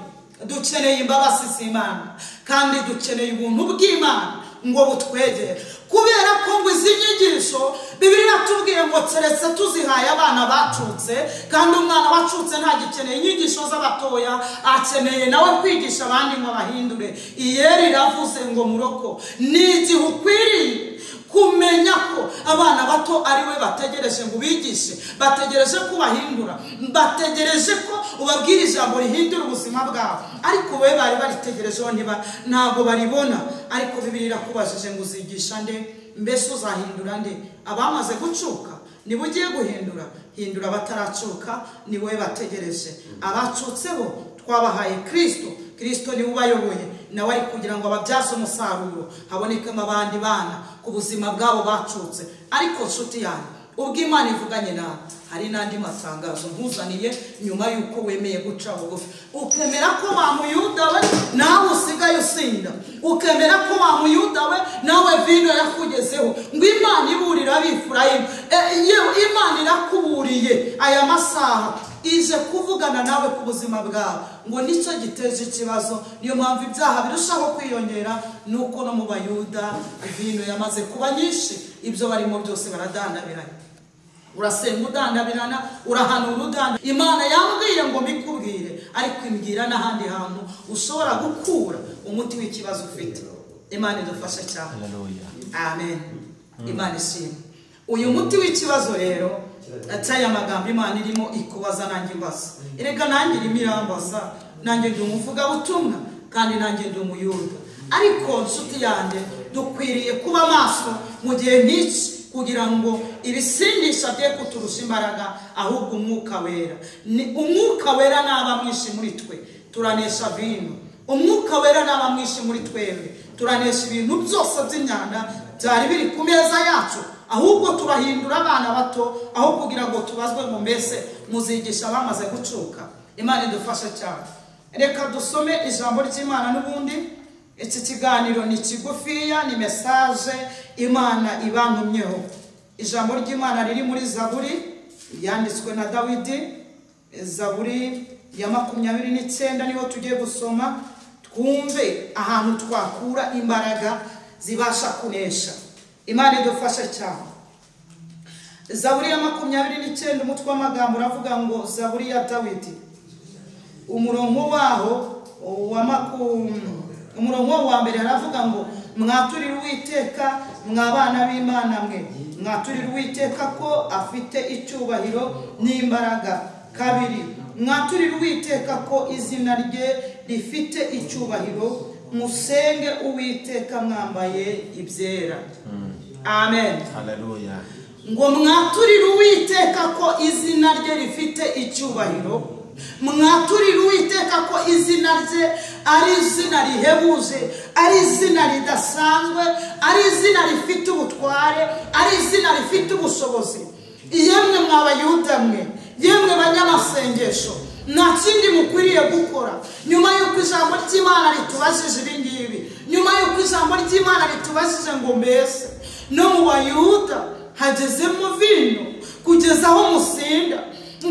Dukeneye imbabazi z'Imana kandi dukeneye ubuntu bw'Imana ngo butwegere, kubera ko ngo izi nyigisho Bibiliya iratubwiye ngo keretse tuzihaye abana bacutse, kandi umwana wacutse ntagikeneye inyigisho z'abatoya, akeneye nawe kwigisha abandi ngo abahindure. Iyeri iravuze ngo muroko ni igihe ukwiriye kumenya ko abana bato ari we bategereje ngo ubigishe, bategereje ko ubahindura, bategereje ko ubabwira ijambo rihindura ubuzima bwabo, ariko we bari baritegerejeho ntabwo baribona. Ariko Bibiliya irakubajije ngo uzigisha nde? Mbese uzahindura nde? Abamaze gucuka niba ugiye guhindura, hindura abataracuka, ni we bategereje. Abacutse bo twabahaye Kristo, Kristo niwe ubayoboye, nawe ari kugira ngo ababyaze umusaruro, habonekemo abandi bana ku buzima bwabo bacutse. Ariko nshuti yanjye, ubwo Imana ivuganye nawe, hari n'andi matangazo nkuzaniye nyuma y'uko wemeye guca bugufi, ukemera ko wa muyuda we nawe usigaye usinda, ukemera ko wa muyuda we nawe vino yakugezeho, ngo Imana iburira ab'Efurayimu. Yewe Imana irakuburiye aya masaha, ije kuvugana nawe ku buzima bwawe, ngo nicyo giteje ikibazo. Niyo mpamvu ibyaha birushaho kwiyongera, nuko no mu Bayuda vino yamaze kuba nyinshi, ibyo barimo byose baradandabiranye. Urasenga udandabirana, urahanura udandabirana. Imana yambwiye ngo mbikubwire, ariko imbwira n'ahandi hantu ushobora gukura umuti w'ikibazo ufite. Imana idufashe cyane. Haleluya. Amen. Imana ishimwe. Uyu muti w'ikibazo rero, ataya amagambo Imana irimo ikubaza nanjye imbaza. Erega nanjye irimo irambaza, nanjye ndi umuvugabutumwa kandi nanjye ndi umuyuda. Ariko nshuti yanjye, dukwiriye kuba maso mu gihe nk'iki, kugira ngo ibisindisha bye kuturusha imbaraga, ahubwo umwuka wera. Ni umwuka wera naba mwinshi muri twe, turanesha vino. Umwuka wera naba mwinshi muri twebwe, turanesha ibintu byose by'imyanda byari biri ku meza yacu, ahubwo turahindura abana bato, aho kugira ngo tubazwe ngo mbese muzigisha abamaze gucuka. Imana idufashe cyane. Reka dusome ijambo ry'Imana n'ubundi. Iki kiganiro ni kigufiya, ni message Imana ibantumyeho. Ijambo ry'Imana riri muri Zaburi yanditswe na Dawidi, Zaburi ya 29 niho tugiye gusoma, twumve ahantu twakura imbaraga zibasha kunesha. Imana idufashe cyane. Zaburi ya 29 umutwe w'amagambo uravuga ngo Zaburi ya Dawidi. Umurongo waho wa umurongo wa mbere haravuga ngo mwaturire Uwiteka mwabana b'Imana mwe, mwaturire Uwiteka ko afite icyubahiro n'imbaraga. Kabiri, mwaturire Uwiteka ko izina rye rifite icyubahiro, musenge Uwiteka mwambaye ibyera. Amen. Haleluya. Ngo mwaturire Uwiteka ko izina rye rifite icyubahiro, mwaturire Uwiteka ko izina rye ari izina rihebuje, ari izina ridasanzwe, ari izina rifite ubutware, ari izina rifite ubushobozi. Yemwe mwabayuda mwe, yemwe banyamasengesho, nta kindi mukwiriye gukora nyuma y'uko ijambo ry'Imana ritubajije ibi ngibi, nyuma y'uko ijambo ry'Imana ritubajije ngo mbese no mu Bayuda hagezemo vino kugeza aho musinda,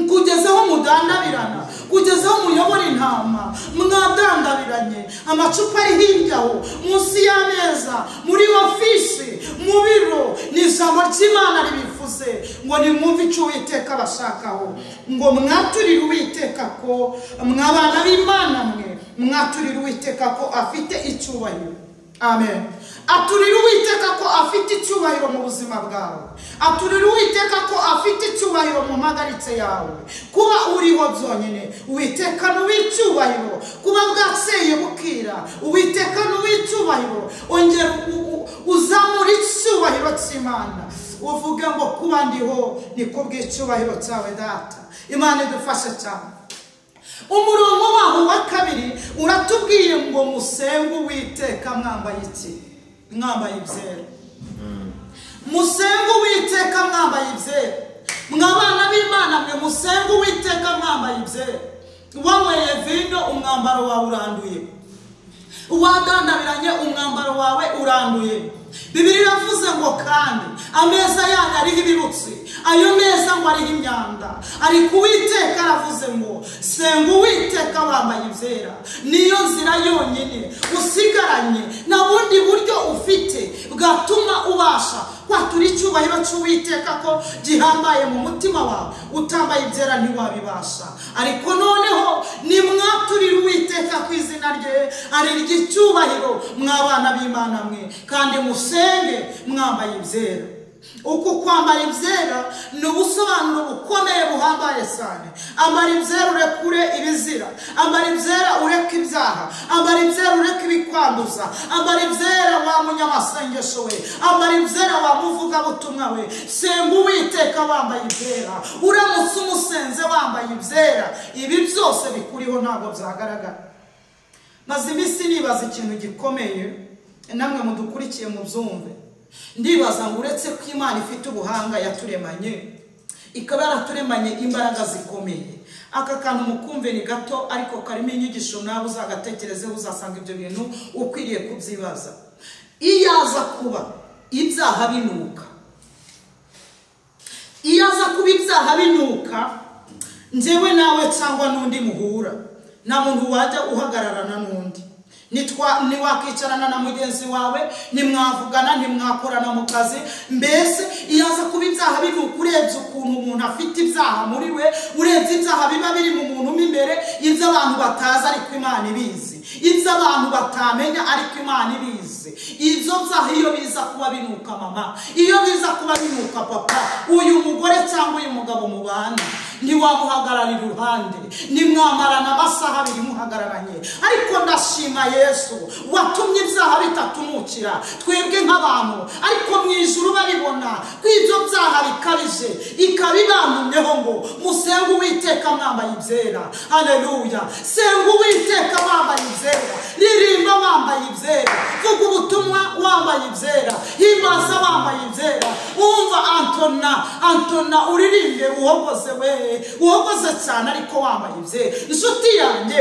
kugeza aho mudandabirana, kugeza aho muyobora intama, mwadandabiranye, amacupa ari hirya aho, munsi y'ameza, muri ofisi, mu biro. Ni ijambo ry'Imana ribivuze ngo nimwumve icyo Uwiteka abashakaho, ngo mwaturire Uwiteka ko mwabana b'Imana mwe, mwaturire Uwiteka ko afite icyubahiro. Amen. Aturira Uwiteka ko afite icyubahiro mu buzima bwawe. Aturira Uwiteka ko afite icyubahiro mu mpagaritse yawe. Kuba uriho byonyine, Uwiteka ni uw'icyubahiro. Kuba bwakeye bukira, Uwiteka ni uw'icyubahiro. Ongera uzamura icyubahiro cy'Imana, uvuge ngo kuba ndiho ni kubw'icyubahiro cyawe Data. Imana idufashe cyane. Umurongo waho wa kabiri uratubwiye ngo musenge Uwiteka mwambaye iki? Mwambaye ibyera. Musenge Uwiteka mwambaye ibyera. Mwabana b'Imana mwe, musenge Uwiteka mwambaye ibyera. Wanyweye vino, umwambaro wawe uranduye. Wadandabiranye, umwambaro wawe uranduye. Bibiliya iravuze ngo kandi ameza yanyu ariho ibirutsi, ayo meza ngo ariho imyanda. Ariko Uwiteka aravuze ngo senga Uwiteka wambaye ibyera. Niyo nzira yonyine usigaranye, nta bundi buryo ufite bwatuma ubasha kwatura icyubahiro cy'Uwiteka ko gihambaye mu mutima wawe. Utambaye ibyera ntiwabibasha. Ariko noneho nimwaturire Uwiteka ku izina rye ari iry'icyubahiro, mwabana b'Imana mwe, kandi musenge mwambaye ibyera. Uku kwambara ibyera ni ubusobanuro bukomeye buhambaye cyane. Ambara ibyera urekure ibizira, ambara ibyera ureke ibyaha, ambara ibyera ureke ibikwanduza, ambara ibyera wa munyamasengesho we, ambara ibyera wa muvugabutumwa we. Senga Uwiteka wambaye ibyera. Uramutse umusenze wambaye ibyera, ibi byose bikuriho ntabwo byagaragara. Maze iminsi nibaza ikintu gikomeye, namwe mudukurikiye mubyumve. Ndibaza ngo uretse ko Imana ifite ubuhanga yaturemanye, ikaba yaraturemanye imbaraga zikomeye. Aka kantu mukumve ni gato ariko karimo inyigisho, nawe uzagatekerezeho, uzasanga ibyo bintu ukwiriye kubyibaza. Iyo aza kuba ibyaha binuka, iyo aza kuba ibyaha binuka, njyewe nawe cyangwa n'undi muhura, nta muntu wajya uhagararana n'undi. Ntiwakicarana na mugenzi wawe, ntimwavugana, ntimwakorana mu kazi. Mbese iyo aza kuba ibyaha binuka, urebye ukuntu umuntu afite ibyaha muri we, urebye ibyaha biba biri mu muntu mo imbere, ibyo abantu batazi ariko Imana ibizi, ibyo abantu batamenya ariko Imana ibizi. Ibyo byaha iyo biza kuba binuka mama, iyo biza kuba binuka papa, uyu mugore cyangwa uyu mugabo mubana ntiwamuhagarara iruhande, nimwamarana amasaha abiri muhagararanye. Ariko ndashima Yesu watumye ibyaha bitatumukira twebwe nk'abantu, ariko mu ijuru babibona ko ibyo byaha bikabije, ikabibantumyeho ngo musenge Uwiteka mwambaye ibyera. Haleluya! Senga Uwiteka wambaye ibyera, ririmba wambaye ibyera, vuga ubutumwa wambaye ibyera, himbaza wambaye ibyera. Umva Antona, Antona uririmbe uhogoze we, uhogoze cyane ariko wambaye ibyera. Inshuti yanjye,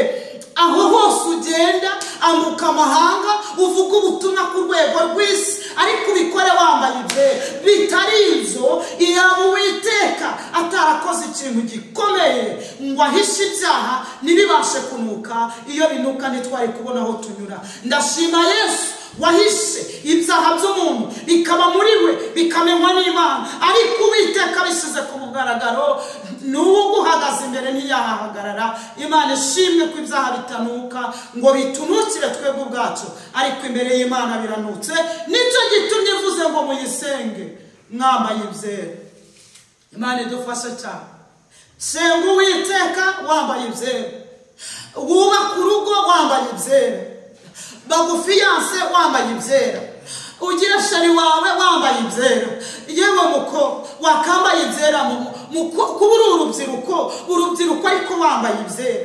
aho hose ugenda, ambuka amahanga, uvuga ubutumwa ku rwego rw'isi, ariko ubikore wambaye ibyera. Bitari ibyo, iyaba Uwiteka atarakoze ikintu gikomeye ngo ahishe ibyaha ntibibashe kunuka, iyo binuka ntitwari kubona aho tunyura. Ndashima Yesu wahishe ibyaha by'umuntu bikaba muri we, bikamenywa n'Imana, ariko Uwiteka abishyize ku mugaragaro, n'uwo uguhagaze imbere ntiyahahagarara. Imana ishimwe ko ibyaha bitanuka ngo bitunukire twebwe ubwacu, ariko imbere y'Imana biranutse. Nicyo gitumye ivuze ngo muyisenge mwambaye ibyera. Imana idufashe cyane. Senga Uwiteka wambaye ibyera, wubaka urugo wambaye ibyera, bagufiyanse wambaye ibyera, ugira shari wawe wambaye ibyera. Yewe muko wakambaye ibyera, kuba uri urubyiruko, urubyiruko ariko wambaye ibyera.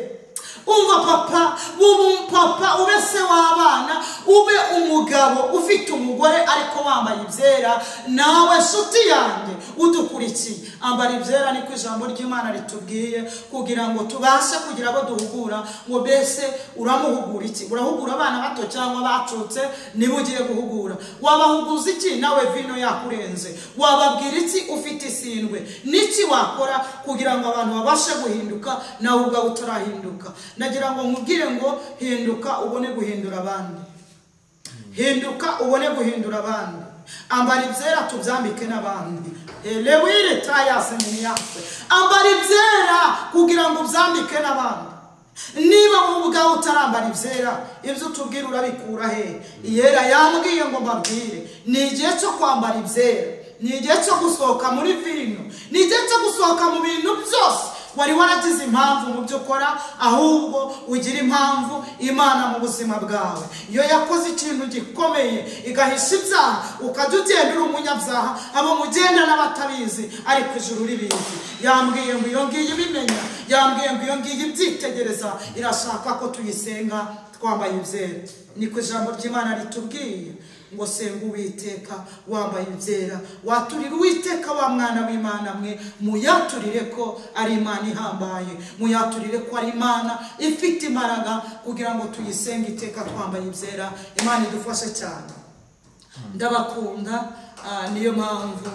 Umva papa, ube papa, ube se w'abana, ube umugabo ufite umugore ariko wambaye ibyera. Nawe nshuti yanjye udukurikiye, ambara ibyera, niko ijambo ry'Imana ritubwiye, kugira ngo tubashe kugira abo duhugura. Ngo mbese uramuhugura iki? Urahugura abana bato cyangwa bacutse? Niba ugiye guhugura, wabahuguza iki nawe vino yakurenze? Wababwira iki ufite isindwe? Niki wakora kugira ngo abantu babashe guhinduka nawe ubwawe utarahinduka? Nagira ngo nkubwire ngo hinduka ubone guhindura abandi. Hinduka ubone guhindura abandi. Ambara ibyera tubyambike n'abandi. Elewire tayase miniyase. Ambara ibyera kugira ngo ubyambike n'abandi. Niba wowe ubwawe utarambara ibyera, ibyo utubwira urabikura he? Iyera yambwiye ngo mbabwire, ni igihe cyo kwambara ibyera, ni igihe cyo gusohoka muri vino, ni igihe cyo gusohoka mu bintu byose wari waragize impamvu mu byo ukora, ahubwo ugira impamvu Imana mu buzima bwawe. Iyo yakoze ikintu gikomeye igahisha ibyaha, ukajya ugenda uri umunyabyaha, abo mugenda n'abatabizi, ariko ijuru ribizi. Yambwiye ngo iyo ngiyi ibimenya, yambwiye ngo iyo ngiyi ibyitegereza, irashaka ko tuyisenga twambaye ibyera. Niko ijambo ry'Imana ritubwiye ngo senga Uwiteka wambaye ibyera, waturira Uwiteka wa mwana w'Imana mwe, muyaturire ko ari Imana ihambaye, muyaturire ko ari Imana ifite imbaraga, kugira ngo tuyisenge iteka twambaye ibyera. Imana idufashe cyane. Ndabakunda, niyo mpamvu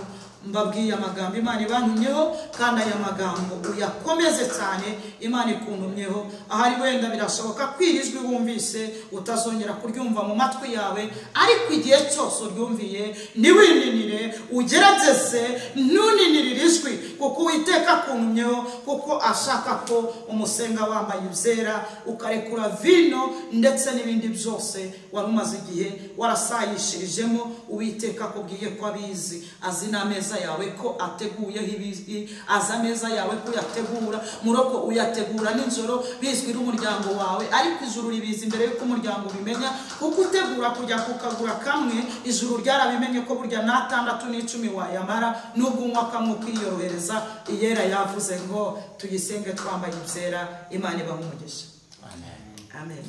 mbabwiye amagambo Imana ibantumyeho, kandi aya magambo uyakomeze cyane. Imana ikuntumyeho. Ahari wenda birashoboka ko iri jwi wumvise utazongera kuryumva mu matwi yawe, ariko igihe cyose uryumviye ntiwininire, ugerageze ntuninirire ijwi, kuko Uwiteka akuntumyeho, kuko ashaka ko umusenga wambaye ibyera, ukarekura vino ndetse n'ibindi byose wari umaze igihe warasayishirijemo. Uwiteka akubwiye ko abizi, azi n'ameza yawe ko ateguyeho ibibi, azi ameza yawe ko uyategura, muroko uyategura nijoro bizwi n'umuryango wawe, ariko ijuru ribizi mbere yuko umuryango ubimenya, kuko utegura kujya kukagura kamwe, ijuru ryarabimenye ko burya n'atandatu n'icumi wayamara, nubwo unywa kamwe ukiyorohereza. Iyera yavuze ngo tuyisenge twambaye ibyera. Imana ibahe umugisha. Amen. Amen.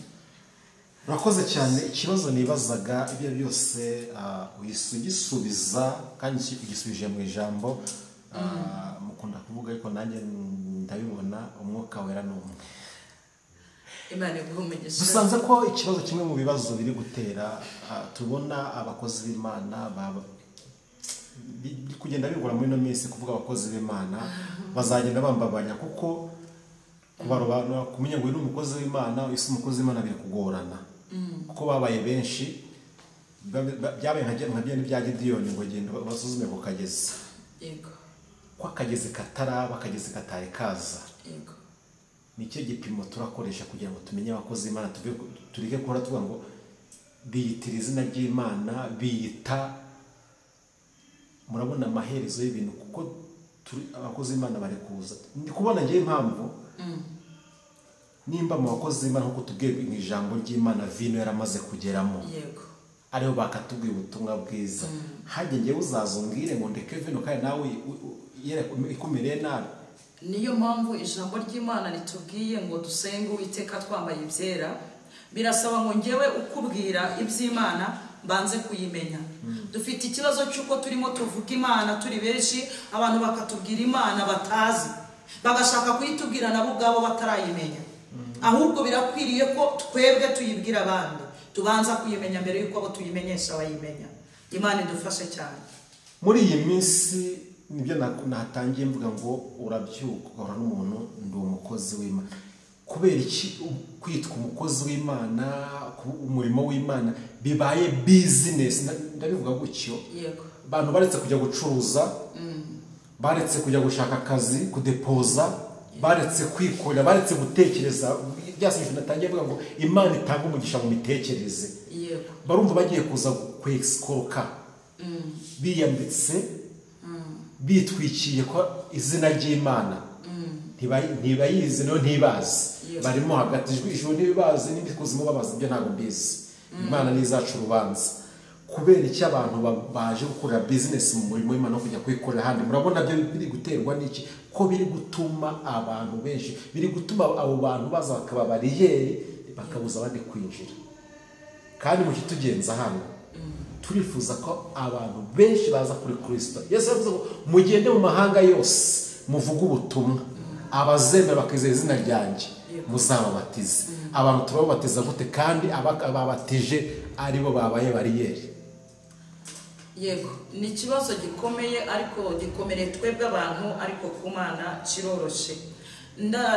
Urakoze cyane. Ikibazo nibazaga ibyo byose ugisubiza kandi ugisubije mu ijambo. Mukunda kuvuga ariko nanjye ndabibona, umwuka wera ni umwe. Imana iguhe umugisha. Dusanze ko ikibazo kimwe mu bibazo biri gutera, tubona abakozi b'Imana biri kugenda bigora muri ino minsi kuvuga abakozi b'Imana bazagenda bambabanya, kuko kubarobanura kumenya ngo uyu ni umukozi w'Imana, uyu si umukozi w'Imana biri kugorana, kuko babaye benshi. Byabaye nka bya Gidiyoni ngo genda basuzume ku kagezi. Yego. Ko akagezi kataraba, akagezi katari kaza. Yego. Nicyo gipimo turakoresha kugira ngo tumenye abakozi b'Imana, tureke guhora tuvuga ngo biyitira izina ry'Imana, biyita. Murabona amaherezo y'ibintu, kuko abakozi b'Imana bari kuza. Ndi kubona ngiye impamvu nimba mu bakozi b'Imana, nkuko tubwiye mu ijambo ry'Imana, vino yaramaze kugeramo. Yego. Ariho bakatubwiye ubutumwa bwiza. Hajye ngewe uzazumbwire ngo ndeke vino kandi nawe ikumereye nabi. Niyo mpamvu ijambo ry'Imana ritubwiye ngo dusenge Uwiteka twambaye ibyera. Birasaba ngo ngewe ukubwira iby'Imana mbanze kuyimenya. Dufite ikibazo cy'uko turimo tuvuga Imana turi benshi, abantu bakatubwira Imana batazi, bagashaka kuyitubwira nabo ubwabo batarayimenya. Ahubwo birakwiriye ko twebwe tuyibwira abandi, tubanza kuyimenya mbere yuko abo tuyimenyesha bayimenya. Imana idufashe cyane. Muri iyi minsi nibyo natangiye mvuga ngo urabyuka ugahura n'umuntu, ndi umukozi w'Imana. Kubera iki kwitwa umukozi w'Imana, umurimo w'Imana bibaye business? Ndabivuga gutyo. Yego. Abantu baretse kujya gucuruza, baretse kujya gushaka akazi, kudepoza, baretse kwikorera, baretse gutekereza. Byasije natangiye mvuga ngo Imana itanga umugisha mu mitekerereze. Yego. Barumva bagiye kuza kwexkoroka. Biyambitse, bitwikiye ko izina ry'Imana. Ntibayizi no ntibazi. Barimo hagati ijuru ntibazi n'imikuzimu babazi, ibyo ntabwo mbizi. Imana nizacu urubanza. Kubera iki abantu baje gukora business mu murimo w'Imana no kujya kwikorera handi? Murabona byo biri guterwa n'iki? Ko biri gutuma abantu benshi, biri gutuma abo bantu baza bakaba bariyeri, bakabuza abandi kwinjira. Kandi mu kitugenza hano turifuza ko abantu benshi baza kuri Kristo. Yesu yavuze ngo mugende mu mahanga yose muvuge ubutumwa, abazemera bakizera izina ryanjye muzababatize. Abantu turababatiza gute kandi ababatije aribo babaye bariyeri? Yego, ni ikibazo gikomeye, ariko gikomereye twebwe abantu, ariko ku Mana kiroroshe.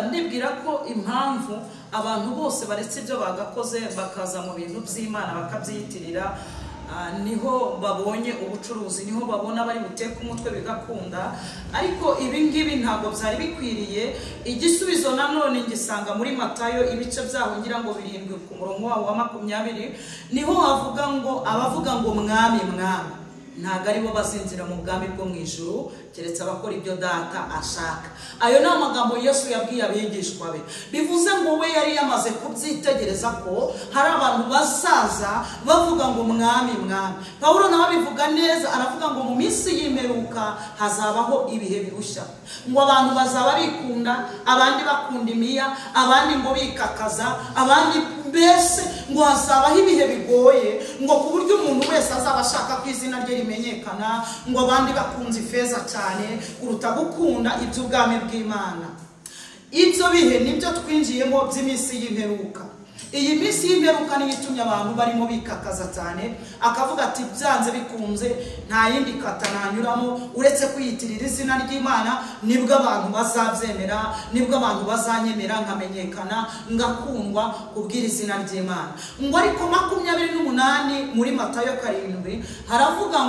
Ndibwira ko impamvu abantu bose baretse ibyo bagakoze bakaza mu bintu by'Imana bakabyiyitirira, niho babonye ubucuruzi, niho babona bari buteke umutwe bigakunda. Ariko ibi ngibi ntabwo byari bikwiriye. Igisubizo nanone ngisanga muri Matayo ibice byaho ngira ngo 7 ku murongo wawo wa 20, niho havuga ngo abavuga ngo mwami mwami ntabwo aribo bazinjira mu bwami bwo mu ijuru, keretse abakora ibyo data ashaka. Ayo ni amagambo Yesu yabwiye abigishwa be. Bivuze ngo we yari yamaze kubyitegereza ko hari abantu bazaza bavuga ngo mwami mwami. Pawulo nawe abivuga neza, aravuga ngo mu minsi y'imperuka hazabaho ibihe birushya, ngo abantu bazaba bikunda, abandi bakunda imiya, abandi ngo bikakaza, abandi mbese ngo hazabaho ibihe bigoye, ngo ku buryo umuntu wese azaba ashaka ko izina rye rimenyekana, ngo abandi bakunze ifeza cyane kuruta gukunda iby'ubwami bw'Imana. Ibyo bihe nibyo twinjiyemo by'iminsi y'imperuka. Iyi minsi y'imperuka niyo itumye abantu barimo bikakaza cyane, akavuga ati byanze bikunze nta yindi kata nanyuramo uretse kwiyitirira izina ry'Imana, nibwo abantu bazabyemera, nibwo abantu bazanyemera nkamenyekana, ngakundwa kubwira izina ry'Imana. Ngo ariko 28 muri Matayo 7 haravuga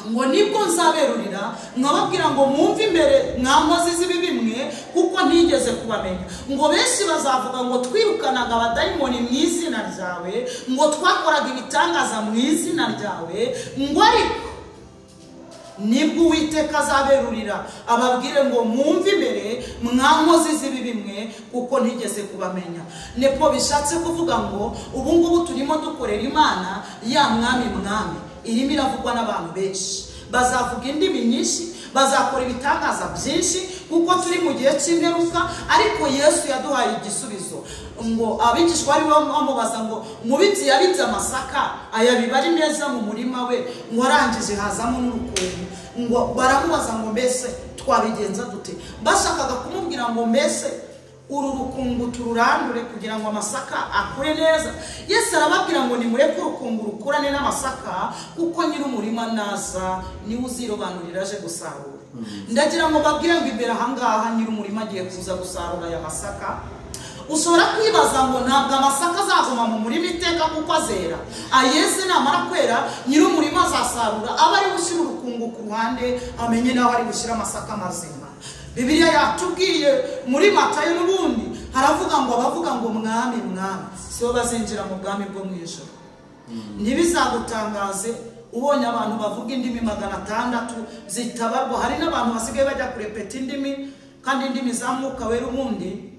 ngo nibwo nzaberurira nkababwira ngo mwumve imbere mwankozi z'ibibi mwe, kuko ntigeze kubamenya. Ngo benshi bazavuga ngo twirukanaga abadayimoni mu izina ryawe, ngo twakoraga ibitangaza mu izina ryawe, ngo ariko nibwo Uwiteka azaberurira ababwire ngo mwumve imbere mwankozi z'ibibi mwe, kuko ntigeze kubamenya. Nepo bishatse kuvuga ngo ubu ngubu turimo dukorera Imana ya mwami mwami irimo iravugwa n'abantu benshi, bazavuga indimi nyinshi, bazakora ibitangaza byinshi, kuko turi mu gihe cy'imperuka. Ariko Yesu yaduhaye igisubizo ngo abigishwa bari bamubaza ngo mubibyi yabibye amasaka ayabiba ari neza mu murima we, ngo arangije hazamo n'urukungu. Ngo baramubaza ngo mbese twabigenza dute? Bashakaga kumubwira ngo mbese uru rukungu tururandure kugira ngo amasaka akure neza. Yesu arababwira ngo nimureke urukungu rukurane n'amasaka, kuko nyiri umurima naza niwe uzirobanurira aje gusarura. Ndagira ngo babwire ngo imbere ahangaha nyiri umurima agiye kuza gusarura aya masaka. Ushobora kwibaza ngo ntabwo amasaka azaguma mu murima iteka kuko azera. Ayeze namara kwera nyiri umurima azasarura, aba ari gushyira urukungu ku ruhande, amenye naho ari gushyira amasaka mazima. Bibiliya yatubwiye muri Matayo n'ubundi haravuga ngo abavuga ngo mwami mwami sibo bazinjira mu bwami bwo mu ijuru. Ntibizagutangaze ubonye abantu bavuga indimi 600 zitabarwa. Hari n'abantu basigaye bajya kurepeta indimi, kandi indimi za Mwuka Wera ubundi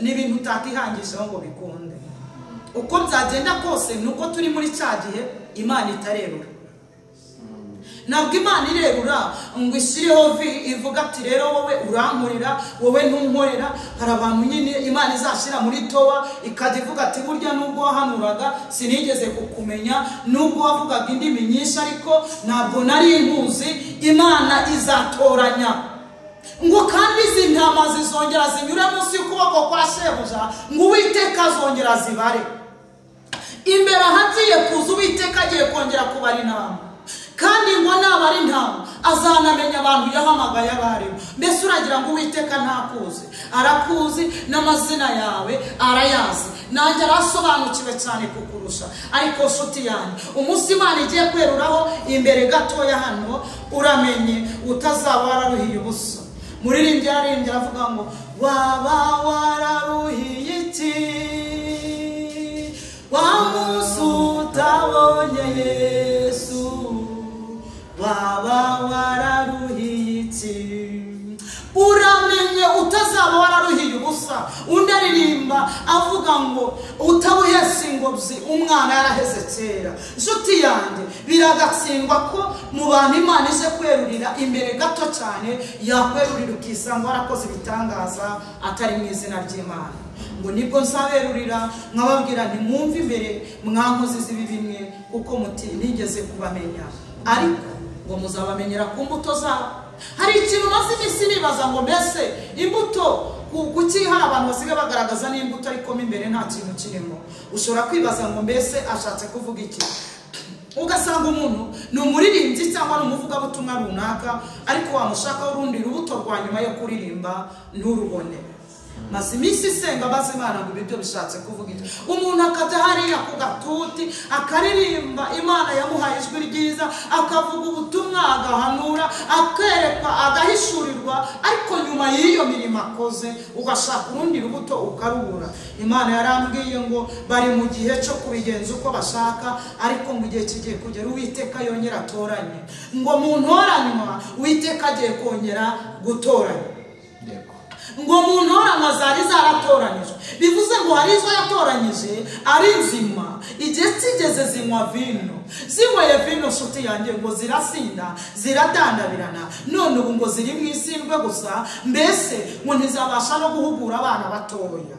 ni ibintu utakihangishaho ngo bikunde. Uko byagenda kose nuko turi muri cya gihe Imana itarerura. Ntabwo Imana irerura ngo ishyireho vi ivuga ati rero wowe urankorera, wowe ntunkorera. Hari abantu nyine Imana izashyira muri towa ikajya ivuga ati burya nubwo wahanuraga sinigeze kukumenya, nubwo wavugaga indimi nyinshi ariko ntabwo nari nkuzi. Imana izatoranya ngo kandi izi ntama zizongera zinyure munsi y'ukuboko kwa shebuja, ngo Uwiteka azongera zibare. Imbere ahagiye kuza Uwiteka agiye kongera kubara intama, kandi ngo naba ari intama azanamenya abantu yahamagaye abarimu. Mbese uragira ngo Uwiteka ntakuzi? Arakuzi, n'amazina yawe arayazi, nanjye arasobanukiwe cyane kukurusha. Ariko nshuti yanjye, umunsi Imana igiye kweruraho imbere gatoya hano, uramenye utazaba wararuhiye ubusa. Muririmbyi yaririmbye aravuga ngo waba wararuhiye iki wa munsi utabonye Yesu, waba wararuhiye iki? Uramenye utazaba wararuhiye ubusa. Undi aririmba aririmba avuga ngo utabuhese ingobyi umwana yaraheze kera. Nshuti yanjye, biragatsindwa ko mu bantu Imana ije kwerurira imbere gato cyane yakwerurira ukisanga warakoze ibitangaza atari mu izina ry'Imana. Ngo nibwo nsaberurira nkababwira nti mwumve imbere mwankoze izibi bimwe, kuko muti nigeze kubamenya, ariko ngo muzabamenyera ku mbuto zabo. Hari ikintu maze iminsi nibaza ngo mbese imbuto kuki hari abantu basigaye bagaragaza n'imbuto ariko mo imbere nta kintu kirimo. Ushobora kwibaza ngo mbese ashatse kuvuga iki? Ugasanga umuntu ni umuririmbyi cyangwa ni umuvugabutumwa runaka, ariko wamushakaho urundi rubuto rwa nyuma yo kuririmba nturubone. Maze iminsi isenga maze Imana ngo ibyo bishatse kuvuga iki? Umuntu akajya hariya ku gatuti akaririmba, Imana yamuhaye ijwi ryiza, akavuga ubutumwa, agahanura, akerekwa, agahishurirwa, ariko nyuma y'iyo mirimo akoze ugashaka urundi rubuto ukarubura. Imana yarambwiye ngo bari mu gihe cyo kubigenza uko bashaka, ariko ngo igihe kigiye kugera Uwiteka yongera atoranye. Ngo mu ntoranywa Uwiteka agiye kongera gutoranya. Ngo mu ntoranywa zari zaratoranijwe, bivuze ngo hari izo yatoranyije ari nzima, igihe kigeze zinywa vino, zinyweye vino nshuti yanjye ngo zirasinda, ziradandabirana, none ubu ngo ziri mu isindwe gusa, mbese ngo ntizabasha no guhugura abana batoya.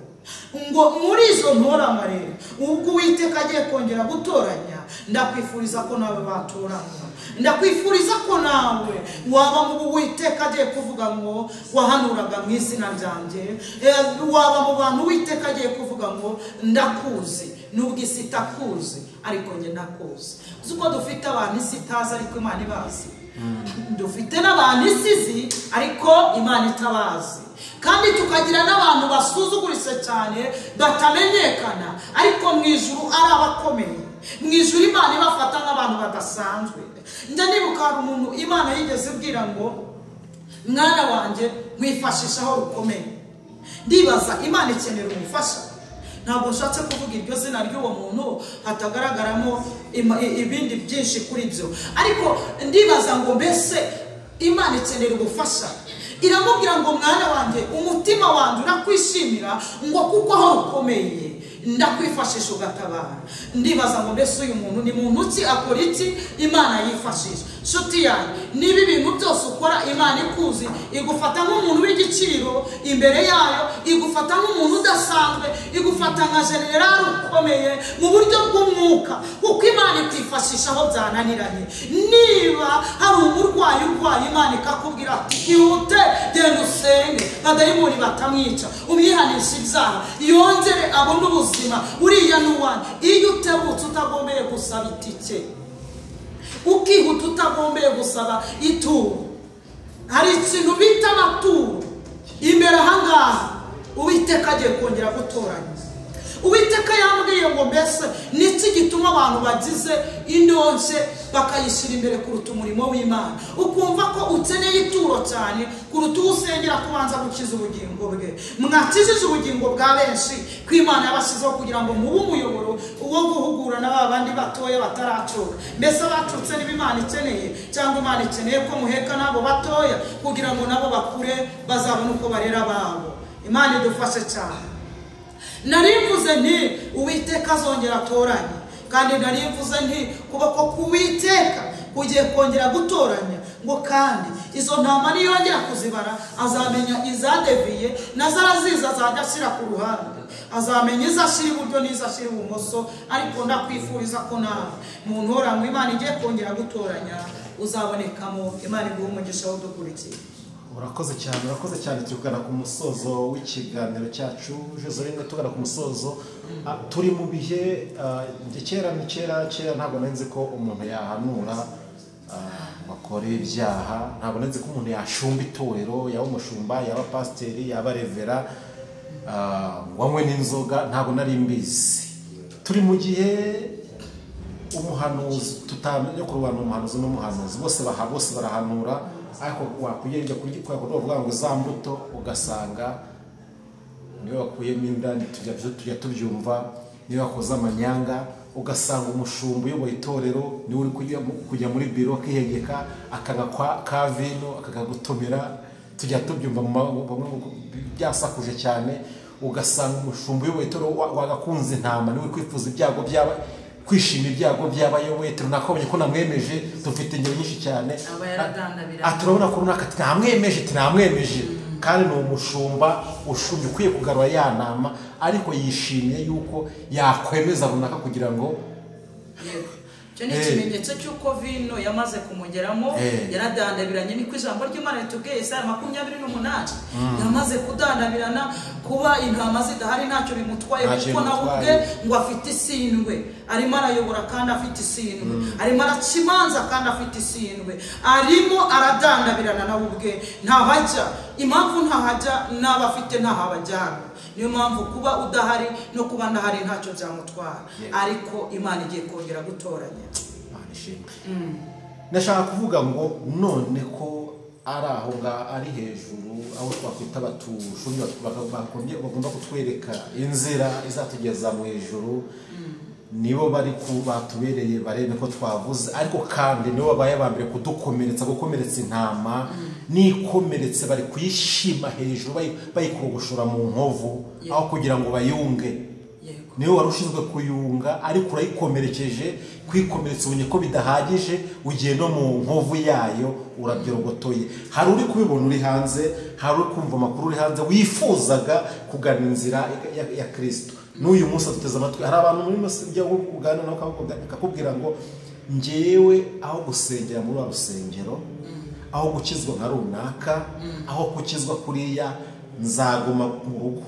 Ngo muri izo ntoranywa rero ubwo Uwiteka agiye kongera gutoranya, ndakwifuriza ko nawe batoranywa, ndakwifuriza ko nawe waba mu Uwiteka agiye kuvuga ngo wahanuraga mu izina ryanjye, waba mu bantu Uwiteka agiye kuvuga ngo ndakuzi, nubwo isi itakuzi ariko njye ndakuzi. Uzi ko dufite abantu isi itazi ariko Imana ibazi, dufite n'abantu isi izi ariko Imana itabazi, kandi tukagira n'abantu basuzuguritse cyane batamenyekana ariko mu ijuru ari abakomeye. Mu ijuru Imana ibafata nk'abantu badasanzwe. Njya nibuka hari umuntu Imana yigeze ibwira ngo mwana wanjye nkwifashisha aho rukomeye. Ndibaza Imana ikenera umufasha. Ntabwo nshatse kuvuga iryo zina ry'uwo muntu hatagaragaramo ibindi byinshi kuri byo, ariko ndibaza ngo mbese Imana ikenera ubufasha. Iramubwira ngo mwana wanjye umutima wanjye urakwishimira, ngo kuko aho rukomeye ndakwifashisha ugatabara. Ndibaza ngo mbese uyu muntu ni muntu ki, akora iki Imana yifashisha? Nshuti yanjye, niba ibintu byose ukora Imana ikuzi, igufata nk'umuntu w'igiciro imbere yayo, igufata nk'umuntu udasanzwe, igufata nka generali ukomeye mu buryo bw'umwuka, kuko Imana ikwifashisha aho byananiranye. Niba hari umurwayi urwaye, Imana ikakubwira ati ihute genda usenge, badayimoni batamwica, umwihanisha ibyaha, yongere abone ubuzima, uriya n'uwanjye. Iyo utebutse utagombeye gusaba itike, ukihuta utagombeye gusaba ituro, hari ikintu bita amaturo imbere ahangaha Uwiteka agiye kongera gutoranya. Uwiteka yambwiye ngo mbese niki gituma abantu bagize indonke bakayishyira imbere kuruta umurimo w'Imana? Ukumva ko ukeneye ituro cyane kuruta uwo usengera kubanza gukiza ubugingo bwe. Mwakijije ubugingo bwa benshi ko Imana yabashyizeho kugira ngo mube umuyoboro wo guhugura na ba bandi batoya bataracuka. Mbese abacutse niba Imana ikeneye, cyangwa Imana ikeneye ko muheka n'abo batoya kugira ngo nabo bakure bazabone uko barera ababo. Imana idufashe cyane. Narivuze nti Uwiteka azongera atoranye, kandi narivuze nti kuboko k'Uwiteka kugiye kongera gutoranya, ngo kandi izo ntama niyongera kuzibara azamenya izadeviye nazo araziza azajya ashyira ku ruhande, azamenya izo ashyira iburyo n'izo ashyira ibumoso. Ariko ndakwifuriza ko nawe mu ntoranywa Imana igiye kongera gutoranya uzabonekamo. Imana iguhe umugisha w'udukurikiye. Urakoze cyane, urakoze cyane. Tugana ku musozo w'ikiganiro cyacu Joseline, tugana ku musozo. Turi mu bihe kera kera ntabwo nari nzi ko umuntu yahanura bakora ibyaha, ntabwo nari nzi ko umuntu yashumba itorero, yaba umushumba, yaba pasiteri, yaba revera, wanywe n'inzoga, ntabwo nari mbizi. Turi mu gihe umuhanuzi tutamenya kurwana umuhanuzi n'umuhanuzi, bose bose barahanura, ariko wakugera kuvuga ngo za mbuto ugasanga niyo wakuyemo inda, tujya tubyumva, niyo wakoze amanyanga ugasanga umushumba uyoboye itorero niwe uri kujya muri biro akihengeka akanywa ka vino akakagutumira, tujya tubyumva byasakuje cyane. Ugasanga umushumba uyoboye itorero wagakunze intama niwe kwifuza ibyago byaba, kwishima ibyago by'abayoboye itorero, nakabonye ko namwemeje. Dufite ingero nyinshi cyane. Aba yaradandabiranye. Turabona ko runaka ati namwemeje, ati namwemeje, kandi ni umushumba ushumbye ukwiye kugarura ya ntama, ariko yishimiye yuko yakwemeza runaka kugira ngo Yego. Icyo ni ikimenyetso cy'uko vino yamaze kumugeramo, yaradandabiranye. Niko ijambo ry'Imana ritubwiye, Yesaya 28. Yamaze kudandabirana, kuba intama zidahari ntacyo bimutwaye, Ntacyo kuko nawe bimutwaye. ubwe ngo afite isindwe. Arimo arayobora kandi afite isindwe, arimo araca imanza kandi afite isindwe, arimo aradandabirana nawe ubwe ntahajya. Impamvu ntahajya, n'abo afite ntahabajyana. Niyo mpamvu kuba udahari no kuba ndahari ntacyo byamutwara. Ariko Imana igiye kongera gutoranya. Imana ishimwe. Ndashaka kuvuga ngo none ko ari aho ngaho ari hejuru, aho twakwita abatushumye bagomba kutwereka inzira izatugeza mu ijuru, nibo bari batubereye barebe ko twavuze, ariko kandi nibo babaye aba mbere kudukomeretsa, gukomeretsa intama n'ikomeretse bari kuyishima hejuru, bayikorogoshora mu nkovu, aho kugira ngo bayunge. Niwe wari ushinzwe kuyunga, ariko urayikomerekeje. Kwikomeretsa ubonye ko bidahagije, ugiye no mu nkovu yayo urabyorogotoye. Hari uri kubibona uri hanze, hari uri kumva amakuru uri hanze, wifuzaga kugana inzira ya Kristo. N'uyu munsi aduteze amatwi. Hari abantu muri mose ujya kuganira nabo akakubwira ngo njyewe aho gusengera muri wa rusengero, aho gukizwa nka runaka, aho gukizwa kuriya, nzaguma mu rugo.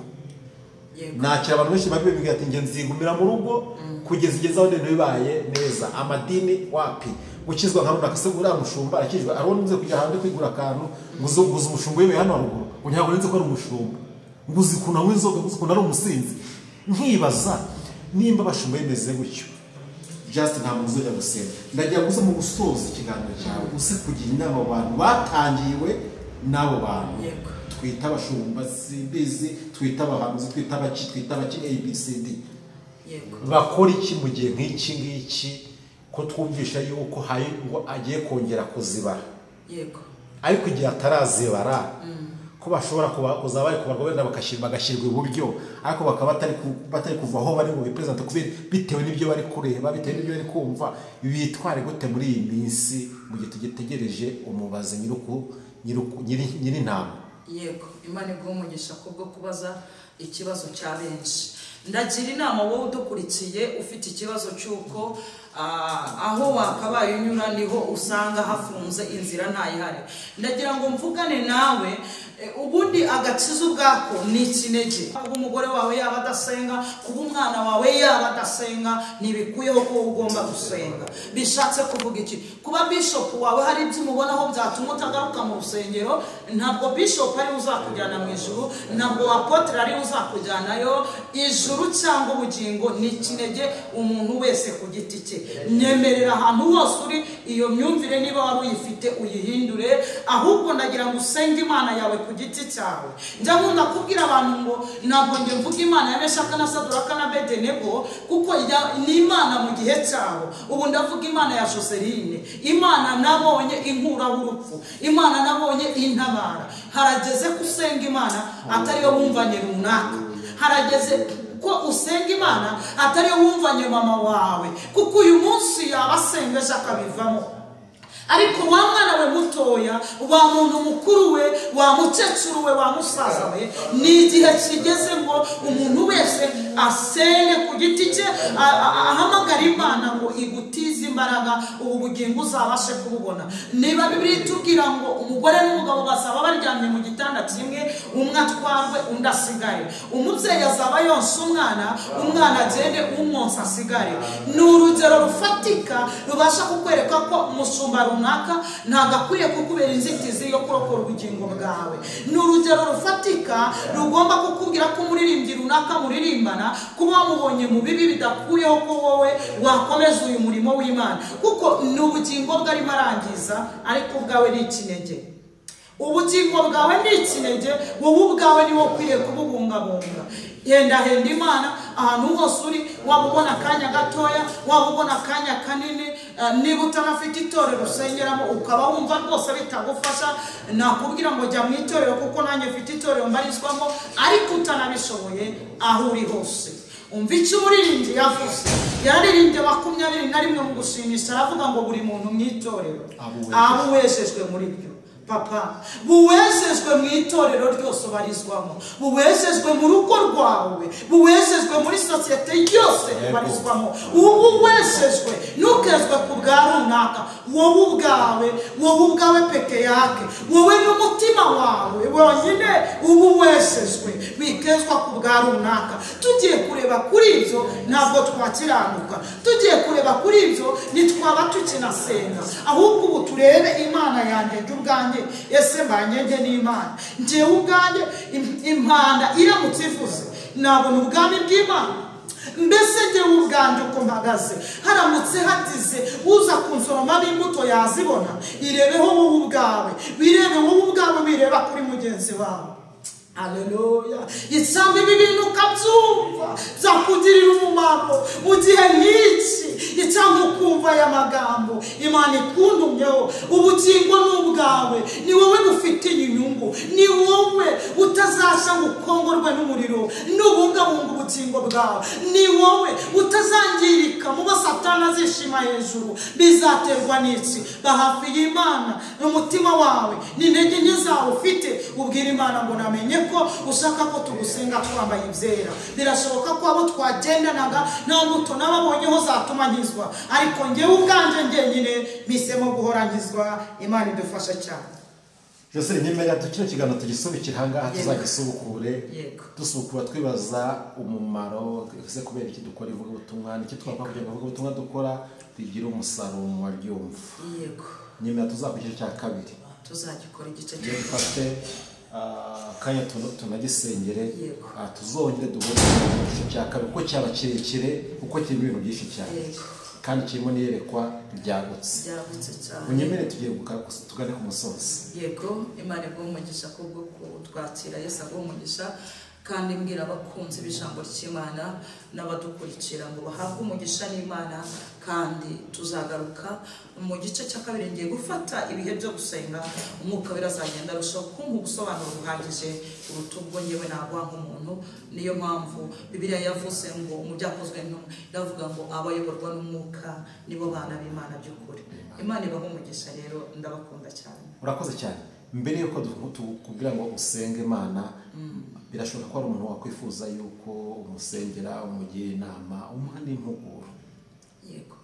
Nakira abantu benshi babibwira ati njye nzigumira mu rugo kugeza igeze aho ibintu bibaye neza. Amadini wapi, gukizwa nka runaka se uriya mushumba arakijwe, arabona nze kujya hanze kwigura akantu ngo uze umushumba uyoboye hano haruguru, ngo ntabwo nzi ko ari umushumba, ngo uzi ukuntu anywa inzoga, ngo uzi ukuntu ari umusinzi. Nkibaza nimba abashumba bimeze gutyo, just nta muntu uzajya gusenga. Ndagira ngo uze mu gusoza ikiganiro cyawe uze kugira inama abantu batangiwe n'abo bantu. Twita abashumba simbizi, twita abahanuzi, twita abaki, twita abaki ABCD. Bakora iki mu gihe nk'iki ngiki ko twumvisha yuko hari ngo agiye kongera kuzibara? Ariko igihe atarazibara, ko bashobora kuzaba bari kubarwa wenda bagashyirwa iburyo, ariko bakaba batari kuva aho bari ngo bipresente kubera bitewe n'ibyo bari kureba, bitewe n'ibyo bari kumva. Bitware gute muri iyi minsi mu gihe tugitegereje umubazi nyir'intama? Yego, Imana iguhe umugisha kubwo kubaza ikibazo cya benshi. Ndagira inama wowe udukurikiye ufite ikibazo cy'uko aho wakabaye unyura niho usanga hafunze, inzira ntayihari. Ndagira ngo mvugane nawe. Ubundi agakiza ubwako ni ikinege. Kuba umugore wawe yaba adasenga, kuba umwana wawe yaba adasenga, ntibikuyeho ko ugomba gusenga. Bishatse kuvuga iki? Kuba bishop wawe hari ibyo umubonaho byatuma utagaruka mu rusengero, ntabwo bishop ari uzakujyana mu ijuru, ntabwo apotre ari uzakujyanayo. Ijuru cyangwa ubugingo ni ikinege umuntu wese ku giti cye. Nyemerera ahantu hose uri, iyo myumvire niba wari uyifite uyihindure, ahubwo ndagira ngo usenge Imana yawe ku giti cyawe. Njya nkunda kubwira abantu ngo ntabwo njye mvuga Imana ya Meshaka na Saduraka na Abedenego, kuko ni Imana mu gihe cyabo. Ubu ndavuga Imana ya Joseline, Imana nabonye inkuraho urupfu, Imana nabonye intabara. Harageze ko usenga Imana atariyo wumvanye runaka, harageze ko usenga Imana atariyo wumvanye mama wawe, kuko uyu munsi yaba asenga ejo akabivamo. Ariko wa mwana we mutoya, wa muntu mukuru we, wa mukecuru we, wa musaza we, ni igihe kigeze ngo umuntu wese asenge ku giti cye, ahamagare Imana ngo igutize imbaraga, ubu bugingo uzabashe kububona. Niba Bibiliya itubwira ngo umugore n'umugabo bazaba baryamye mu gitanda kimwe, umwe atwarwe undi asigare, umubyeyi azaba yonsa umwana, umwana agende umwonsa asigare. Ni urugero rufatika rubasha kukwereka ko umushumba runaka ntabwo akwiye kukubera inzitizi yo kurokora ubugingo bwawe. Ni urugero rufatika rugomba kukubwira ko umuririmbyi runaka muririmbana, kuba wamubonye mu bibi bidakuyeho ko wowe wakomeza uyu murimo w'Imana, kuko ni ubugingo bwe arimo arangiza, ariko ubwawe ni ikinege. Ubugingo bwawe ni ikinege, wowe ubwawe ni wowe ukwiriye kububungabunga. Henda Imana ahantu hose uri, waba ubona akanya gatoya, waba ubona akanya kanini. Niba utanafite itorero usengeramo ukaba wumva rwose bitagufasha, nakubwira ngo jya mu itorero kuko nanjye mfite itorero mbarizwamo, ariko utanabishoboye aho uri hose umva icyo umuririmbyi yavuze. Yararirimbye 21 mu gushimisha, aravuga ngo buri muntu mu itorero aba uwejejwe muri byo. Papa, buwejejwe mu itorero ryose ubarizwamo, buwejejwe mu rugo rwawe, buwejejwe muri sosiyete yose ubarizwamo, ubu wejejwe ntukezwe ku bwa runaka, wowe ubwawe peke yake, wowe n'umutima wawe wonyine ubu wejejwe, wikezwa ku bwa runaka. Tugiye kureba kuri ibyo ntabwo twakiranuka, tugiye kureba kuri ibyo ntitwaba tukinasenga, ahubwo ubu turebe Imana yanjye njye ubwanjye. Ese mbanye n'Imana njyewe ubwanjye, impanda iramutse ivuze nabona ubwami bw'Imana? Mbese njyewe ubwanjye uko mpagaze, haramutse hatize uza kunsoroma imbuto yazibona? Irebeho wowe ubwawe, wirebe wowe ubwawe, wireba kuri mugenzi wawe. Haleluya. Itsamba ibi bintu ukabyumva byakugirira umumaro mu gihe nk'iki, icyangwa ukumva aya magambo Imana ikundumyeho. Ubugingo ni ubwawe, ni wowe bufitiye inyungu, ni wowe utazasha ngo ukongorwe n'umuriro nubungabunga ubugingo bwawe, ni wowe utazangirika mu bo Satani azishima hejuru. Bizaterwa n'iki? Ba hafi y'Imana, umutima wawe n'intege nke zawe ufite, ubwira Imana ngo namenye ko ushaka ko tugusenga twambaye ibyera. Birashoboka ko abo twagendanaga nta mbuto nababonyeho zatuma nkizwa, ariko njyewe ubwanjye njyenyine mpisemo guhora nkizwa. Imana idufasha cyane. Jose, nyemera kino kiganiro tugisubikira ahangaha, tuzagisubukure dusubukura twibaza umumaro ese kubera iki dukora ivugabutumwa, n'iki twakora kugira ngo ivugabutumwa dukora rigire umusaruro mu baryumva. Yego, nyemera tuzakugira cya kabiri, tuzagikora igice cya dufate akanya tunagisengere, tuzongere duhure igice cya kabiri kuko cyaba kirekire, kuko kirimo ibintu byinshi cyane kandi kirimo n'iyerekwa ryagutse cyane. Unyemere tugiye tugane ku musozi. Yego, Imana iguhe umugisha kubwo kutwakira, Yesu aguhe umugisha. Kandi mbwira abakunzi b'ijambo ry'Imana n'abadukurikira ngo bahabwe umugisha n'Imana, kandi tuzagaruka mu gice cya kabiri. Ngiye gufata ibihe byo gusenga, umwuka birazagenda arushaho kumpa ubusobanuro buhagije kuruta ubwo ngewe naguha nk'umuntu. Niyo mpamvu Bibiliya yavuze ngo mu byakozwe iravuga ngo abayoborwa n'umwuka nibo bana b'Imana by'ukuri. Imana ibahe umugisha rero, ndabakunda cyane. Urakoze cyane. Mbere yuko tukubwira ngo usenge Imana, birashoboka ko hari umuntu wakwifuza yuko umusengera, umugira inama, umuha n'impuguro. Yego,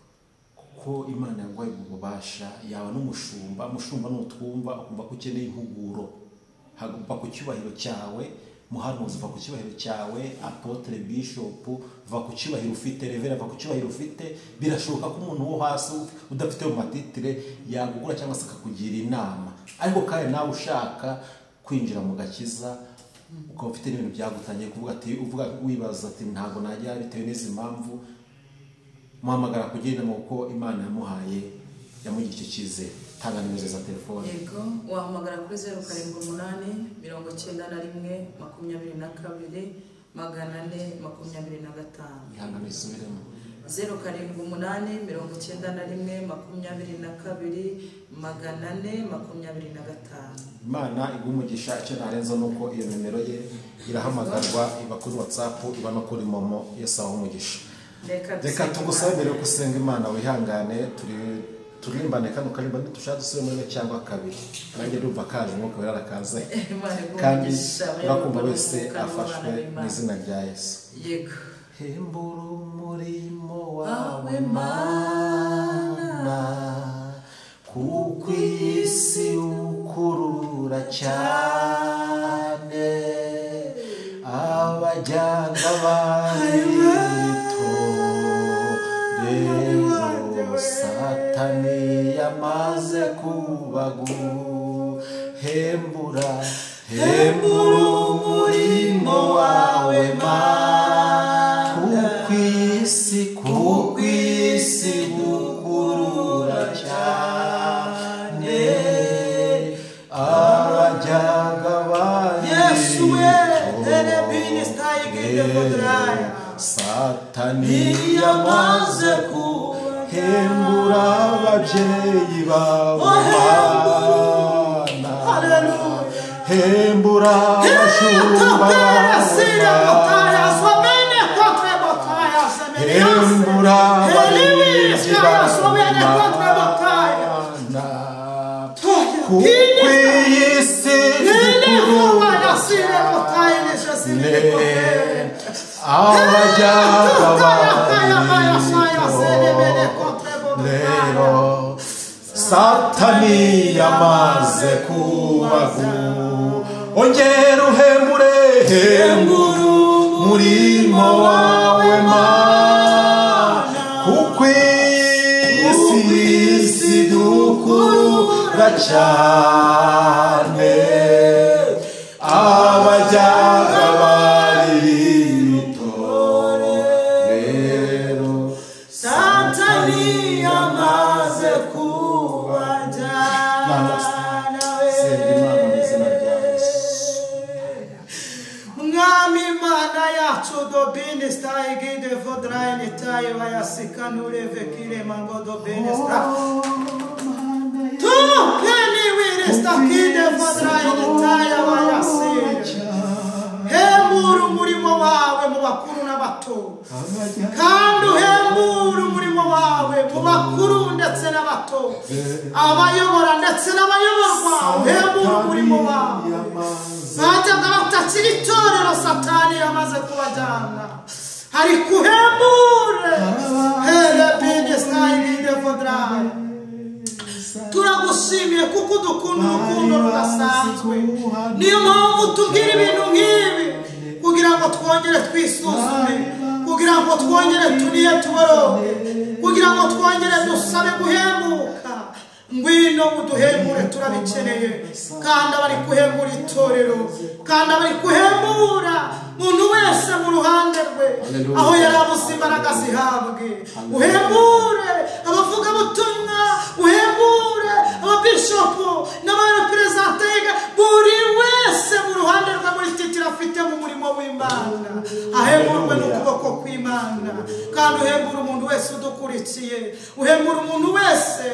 kuko Imana yaguhaye ububasha, yaba n'umushumba, umushumba n'utwumva ukumva ko ukeneye impuguro, hagomba ku cyubahiro cyawe, muhanuzi va ku cyubahiro cyawe, apotre, bishop va ku cyubahiro ufite, revera va ku cyubahiro ufite. Birashoboka ko umuntu wo hasi udafite mu matitire yagugura cyangwa se akakugira inama, ariko kandi nawe ushaka kwinjira mu gakiza ukaba ufite n'ibintu byagutangiye kuvuga ati uvuga wibaza ati ntabwo najya bitewe n'izi mpamvu, muhamagara kugira inama kuko Imana yamuhaye, yamugira icyo cyizere. Tanga nimero za telefone. Yego, wahamagara kuri 078 91 22 425. Ihangane isubiremo. 078 91 22 425. Imana iguhe umugisha. Icyo narenza nuko iyo nimero ye irahamagarwa, iba kuri WhatsApp, iba no kuri Momo. Yesu abahe umugisha. Reka tugusabe mbere yo gusenga Imana wihangane, turirimbane kano karirimbo nitushaka dusubire muri rimwe cyangwa kabiri. Nanjye ndumva kaje umwuka wera arakaze, kandi urakumva wese afashwe mu izina rya Yesu. Yego. Hembura umurimo wawe Mana, kuko isi ukurura cyane, abajyanga barito Satani yamaze kubaguhembura. Hembura umurimo wawe Mana, kuko isi ukurura cyane, Satani yamaze kuhembura ababyeyi bawe Mana, hembura abashumba bawe, hembura abarinzi bawe Mana, kuko iyi si abajyaga rero Satani yamaze kubagu ongera uhembure hembura umurimo wawe Mana, kuko isi dukura cyane abajyaga bari itorero Satani yamaze kubajyana. Mwami Imana yacu dobinista igide vodraini tayo bayasikanure vekire mango dobinista tupeni wirista kide vodraini tayo bayasire. Hembura umurimo wawe mu bakuru n'abato, kandi uhembure umurimo wawe mu bakuru ndetse n'abato, abayobora ndetse n'abayoborwa, uhembure umurimo wawe. Bajyaga batakira itorero Satani yamaze kubajyana, ariko uhembure herebinestayidefodrai. Turagushimiye kuko udukunda urukundo rudasanzwe. Niyo mpamvu tubwira ibintu nk'ibi kugira ngo twongere twisuzume, kugira ngo twongere tuniye tuboroge, kugira ngo twongere dusabe guhembuka. Ngwino uduhembure, turabikeneye. Kandi abari guhembura itorero, kandi abari guhembura umuntu wese mu ruhande rwe, aho yarabuze imbaraga zihabwe. Uhembure abavugabutumwa, uhembure ababishopu n'abareperezantega, buri wese mu ruhande rwe muri titira afite mu murimo w'Imana, ahemburwe n'ukuboko kw'Imana. Kandi uhembure umuntu wese udukurikiye, uhembure umuntu wese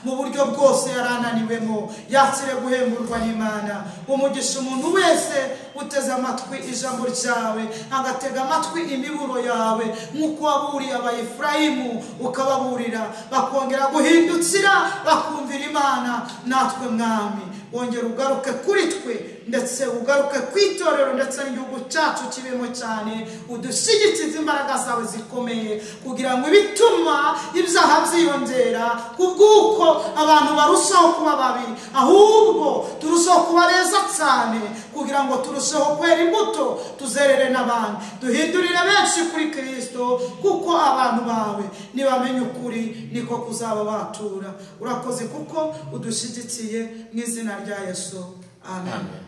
mu buryo bwose yarananiwemo, yakire guhemburwa n'Imana. Umugisha umuntu wese uteze amatwi ijambo ryawe, agatega amatwi imiburo yawe, nk'uko waburiye Abayefurayimu ukababurira bakongera guhindukira bakumvira Imana. Natwe Mwami wongera ugaruke kuri twe, ndetse ugaruke ku itorero ndetse n'igihugu cyacu kibemo cyane, udushyigikize imbaraga zawe zikomeye, kugira ngo ibituma ibyaha byiyongera kubw'uko abantu barushaho kuba babi, ahubwo turushaho kuba beza cyane, kugira ngo turusheho kwera imbuto tuzerere n'abandi, duhindurire benshi kuri Kristo, kuko abantu bawe nibamenya ukuri niko kuzaba batura. Urakoze kuko udushyigikiye mu izina rya Yesu, amen. Amen.